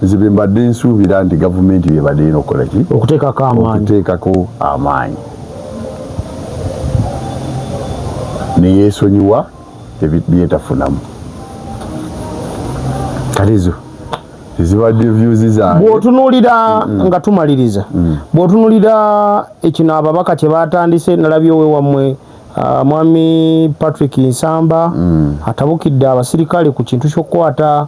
nze bye mbadde nsuubira nti gavumenti byebadde erina okukola ki? Okuteekako amaanyi. Okuteekako amaanyi ne yeesonyiwa byetafunamu. Kati ezo Tezibadde views zange. Bw'otunuulira nga tumaliriza, bw'otunuulira ekino ababaka kye batandise, nalabye owe wammwe mwami Patrick Nsamba atabukidde abasirikale ku kintu ky'okukwata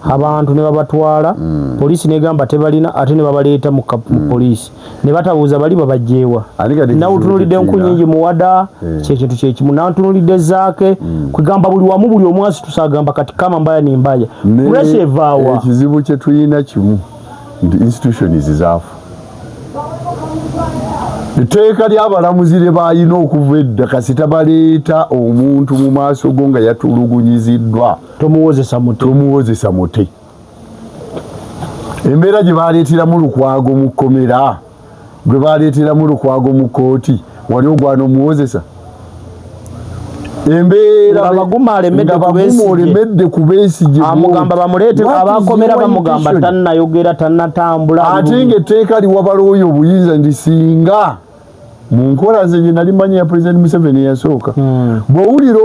abantu ne babatwala, poliisi negamba tebalina, ate ne babaleeta mu poliisi ne batabuuza bali babajjeewa. Ani kati Nawe otunuulidde kizibu enku kyetulina? nyingi muwada kyekintu kyekimu, nantunuulidde Zaake, kwegamba buli wamu buli omu asitusa agamba kati kama mbaya ni mbaya. Pressure evaawa? Ekizibu kye tulina kimu nti institutions zaafu. Etteeka ly'abalamuzi lye balina okuva edda, kasita baleeta omuntu mu maaso go nga yatulugunyiziddwa, tomuwozesa muto. Tomuwozesa mute. Embeera gye baleeteramu Lukwago mu kkomera, gwe baleeteramu Lukwago mu kkooti, wali ogwana omuwozesa? Embeera Nga Baguma alemedde nga ku Baguma Besigye. olemedde ku Besigye. Amugamba bamuleete. What is Abakomera your bamugamba intention? tannayogera, tannatambula. Ate ng'etteeka liwa balooya obuyinza nti singa mu nkola nze gye nali manyi ya President Museveni eyasooka, bw'owulira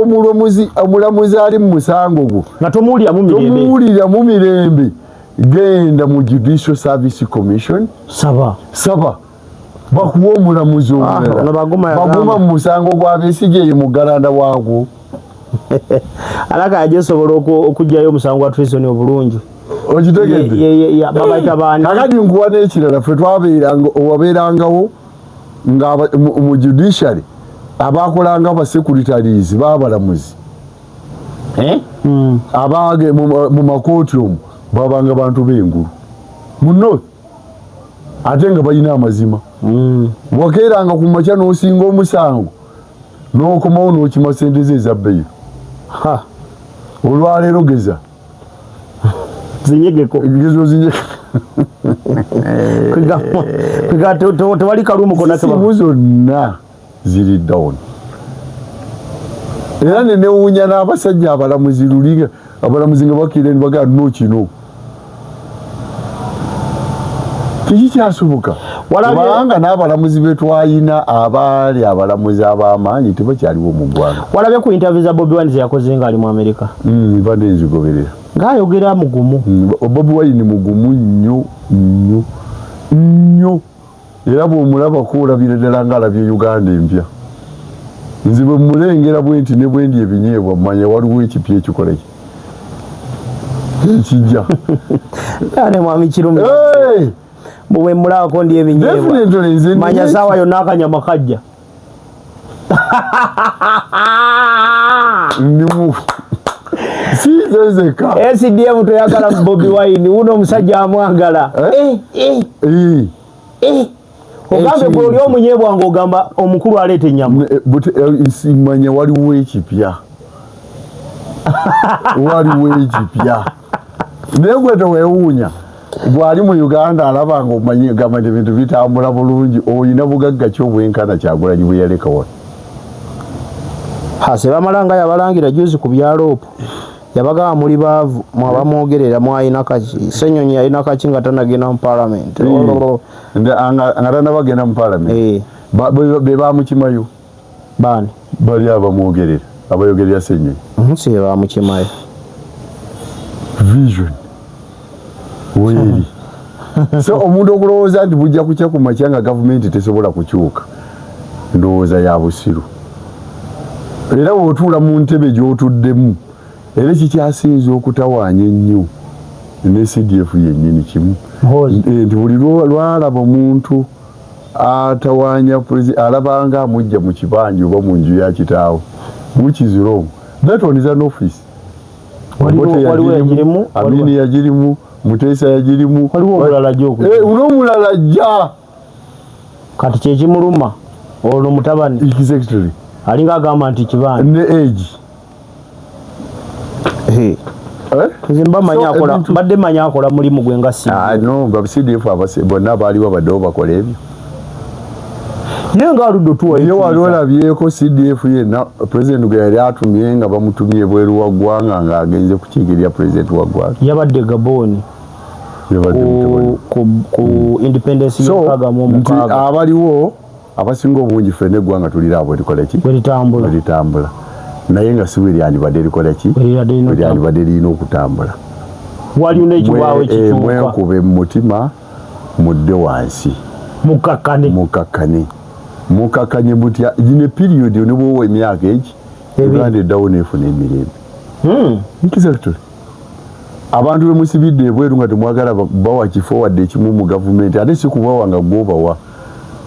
omulamuzi ali mu musango gwo nga tomuwuliramu mirembe, tomuwuliramu mirembe, genda mu Judicial Service Commission, saba. Saba bakuwa omulamuzi omulala. Ono Baguma yagamba. Baguma mu musango gwa Besigye ye muggalanda waagwo. Alaka yajesobola okuggyayo omusango gwa treason obulungi. Okitegedde? Babayita baani? Kakati nkuwa n'ekirala, ffe twabeeranga, owabeerangawo nga mu judiciary abakolanga ba secretaries b'abalamuzi. Eh? Abage mu makooti omwo babanga bantu b'engulu mu north, ate nga balina amazima. Wakeeranga ku makya n'osinga omusango n'okomawo n'okima sente ze eza bbeeyi. Ha. Olwaleero geza. Zinyegeko. Geza ozinye. Tewali kalumu konna. Simu zonna ziri down, era nenewuunya n'abasajja abalamuzi lulinga abalamuzi nga bakiira nibagaa no kino kiki kyasoboka, kubanga n'abalamuzi betwayina abaali abalamuzi ab'amaanyi tebakyaliwo mu ggwanga. Walabye ku interview za Bobi Wine zeyakoze nga ali mu Amerika? Mbadde nzigoberera. Ng'ayogera mugumu. Bobi Wine mugumu nnyo nnyo nnyo, era bw'omulabako olabira ddala ng'alabye Uganda empya. Nze bwe mulengera bwe nti ne bwe ndi ebinyeebwa, manya waliwo ekipya ekikola ki ekijja. Ane mwami Kirumi, Hey! bwe mulabako ndi ebinyeebwa, Definitely, nze manya saawa yonna akanyama kajja. Ndimu si nze nzekka. SDM toyagala Bobi Wine, wuno omusajja amwagala. Eh? Eh, eh, Eh, eh. Ogambe gwe oli omunyeebwa ng'ogamba omukulu aleeta ennyama. Manya waliwo ekipya, waliwo ekipya, naye gwe tewewuunya bw'ali mu Uganda alaba nga omanyi gamba nti ebintu bitambula bulungi. Oyina bugagga ki obwenkana Kyagulanyi bwe yaleka wano? Ha, Sebamala nga yabalangira juzi ku byaloopu, yabagamba muli baavu mwabamwogerera, mwalina kaki? Senyonyi yalina kaki nga tanagenda mu parliament? Nga tanabagenda mu parliament? Eh. Be bamukimayo. Baani? Bali abamwogerera, abayogerera Senyonyi. Si be bamukimayo. Vision weeri. So omuntu okulowooza nti bujja kukya ku makya nga gavumenti tesobola kukyuka, ndowooza ya busiru. Era bw'otuula mu ntebe gy'otuddemu, era ekikyasinza okutawaanya ennyo ne CDF yennyini kimu. Muhoozi. Nti buli lwalaba omuntu atawaanya alabanga amujja mu kibanja oba mu nju ya kitaawe, which is wrong. That one is an office. Obote Waliwo yagirimu, yagirimu, Amini yagirimu, Muteesa yagirimu. Waliwo omulala ajja okujja. Eh, n'omulala ajja. Kati kyekimuluma ono mutabani. Exactly. Alinga agamba nti kibanja. Ne age. Eh. Eh? Nze mba manyi So, akola, mbadde manyi akola mulimu gwe nga si. Ah, no, nga CDF bonna baaliwo baddewo bakola ebyo. Ye nga aludde otuwa. Ye wali olabyeko CDF yenna president gwe yali atumye nga bamutumye ebweru wa ggwanga ng'agenze kukiikirira president wa ggwanga? Yabadde Gaboni. Yabadde mutabani. Ku independence So, y'enkaaga mu nti omukaaga. abaliwo abasinga obungi ffenna eggwanga tulira abo likola ki? Bwe litambula. Bwe litambula, naye nga si bwe lyandibadde likola ki? Bwe lyandibadde lirina Bwe lyandibadde lirina okutambula. Waliwo n'ekibwawo ekikyuka. Mwekube mu mutima, mudde wansi. Mukakkane. Mukakkane. Mukakkanye mutya? Gino period ne bwowa emyaka egi, Uganda eddawo n'efuna emirembe. Exactly. Abantu bemusibidde ebweru nga temwagala bawa kifo wadde ekimu mu gavumenti, ate si kubawa nga gwobawa.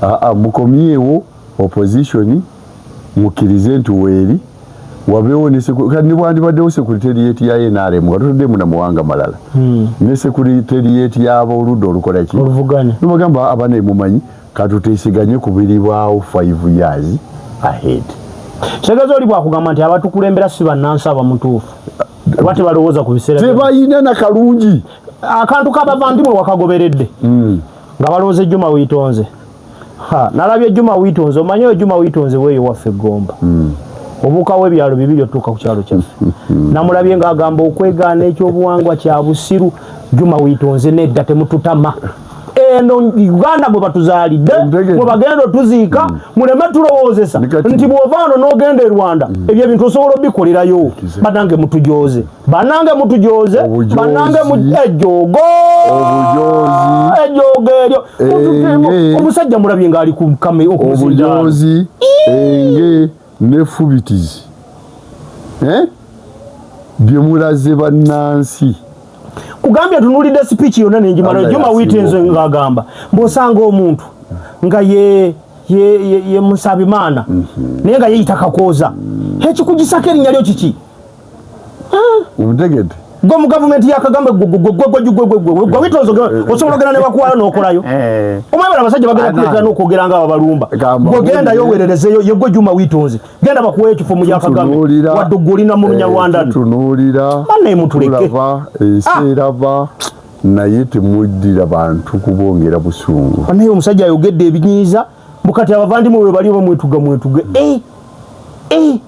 Aa, mukomyewo opposition, mukkirize nti weeri wabeewo ne kati ne bwandibaddewo secretariat ya NRM nga totaddemu na mawanga malala, ne secretariat y'aboludda olukola ki? Oluvuganya. Nibagamba abana mumanyi katuteesiganye ku biribaawo 5 years ahead. Kitegeeza oli bwakugamba nti abatukulembera si bannansi abamutuufu, kuba tebalowooza ku biseera Tebayina na kalungi. Akantu k'abavandimwe wakagoberedde nga balowooza ejjuma wiitonze. Ha, nalabye Juma Wiitonze. Omanyi oyo Juma Wiitonze weeyo waffe Gomba, obuukawo ebyalo bibiri otuuka ku kyalo kyaffe. Namulabye ng'agamba okwegaana ekyobuwangwa kya busiru. Juma Wiitonze, nedda, temututama. Eno Uganda mwe batuzaalidde, Ntegedde. mwe bagenda otuziika. Muleme tulowoozesa nti bw'ova wano n'ogenda e Rwanda, ebyo ebintu osobola obikolerayo. Bannange mutujoze, bannange mutujoze. Obujozi. Bannange ejoogo. Obujozi. Ejoogo eryo. Enge. Omusajja mulabye ng'ali ku kame okumuzindaalo. Obujozi, enge nefubitizi, eh? Bye mulaze bannansi. Kugambye tunuulidde speech yonna nenjimala. Allah Juma yasinga Wiitonze okuba. ng'agamba bw'osanga omuntu nga ye Musabimaana naye nga yeyita Kakooza, ekikugisako erinnya lyo kiki? Omutegedde? Gwe mu gavumenti ya Kagame, gwe Wiitonze osobola ogenda ne bakuwaayo n'okolayo. Omanyi bano abasajja bagenda kuleetera n'okwogera nga babalumba. Gamba Gwe gendayo oweererezeyo. Ye gwe Juma Wiitonze, genda bakuweyo ekifo mu ya Kagame. Tutunuulira, Wadde gwe olina mu Lunyarwanda. Tutunuulira. Bannaye mutuleke. Tulaba ensi erava, naye temuddira bantu kubongera busungu. Naye omusajja ayogedde ebinyiiza mukati abavandimwe bwe bali oba mwetuga mwetuge. Eh, eh,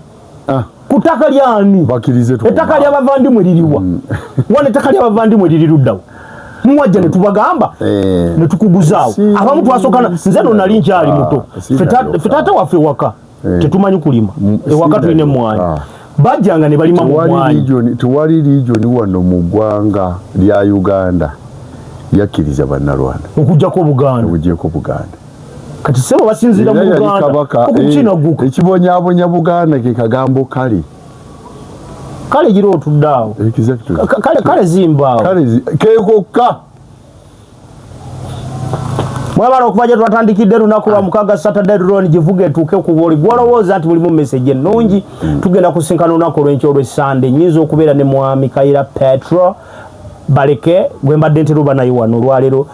Ah, ku ttaka lyani? Bakkirize tukoma. Ettaka ly'abavandimwe liriwa? Wano ettaka ly'abavandimwe liri luddawo? Muwajja ne tubagamba ne tukuguzaawo. Abamu twasooka nze no nali nkyali muto. Ffe taata waffe waka tetumanyi kulima. Ewaka tulina emmwanyi, bajjanga ne balima mu Tewali mmwanyi. Tewali region wano mu ggwanga lya Uganda yakkiriza Bannalwanda. Okuggyako Obuganda. Okugyeko Buganda. Kati sebo basinziira mu Era yali Buganda kabaka, okukinagguka. Ekibonyaabonya Buganda ke kagambo kale. Kale gira otudde awo. Kale zimba awo. Kale kekokka. Mwebala okuva gye twatandikidde. Lunaku lwa mukaaga, Saturday Drone givuga etuuke ku bwoli gwolowooza nti mulimu message ennungi. Tugenda kusinkana olunaku olw'enkya olw'Essande. Nnyinza okubeera ne mwami Kaira Petro Baleke gwe mbadde ntera oba naye wano olwaleero.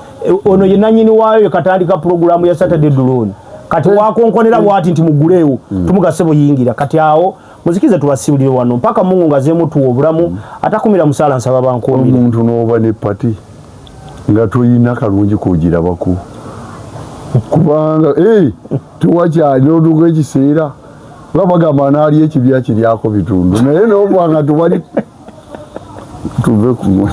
Ono ye nannyini waayo, ye katandika pulogulaamu ya Saturday Drone. Kati wakonkonera bwati nti muguleewo, tumugase buyingira. Kati awo muzikize, tubasiibulire wano mpaka Mungu nga zeemutuwa obulamu. Atakumira musaala, nsaba bankuumire. Omuntu n'oba ne party nga toyina kalungi kogirabako, kubanga tewakyali n'otuuka ekiseera nga bagamba naali ekibya kiryako bitundu, naye noba nga tewali tuve ku.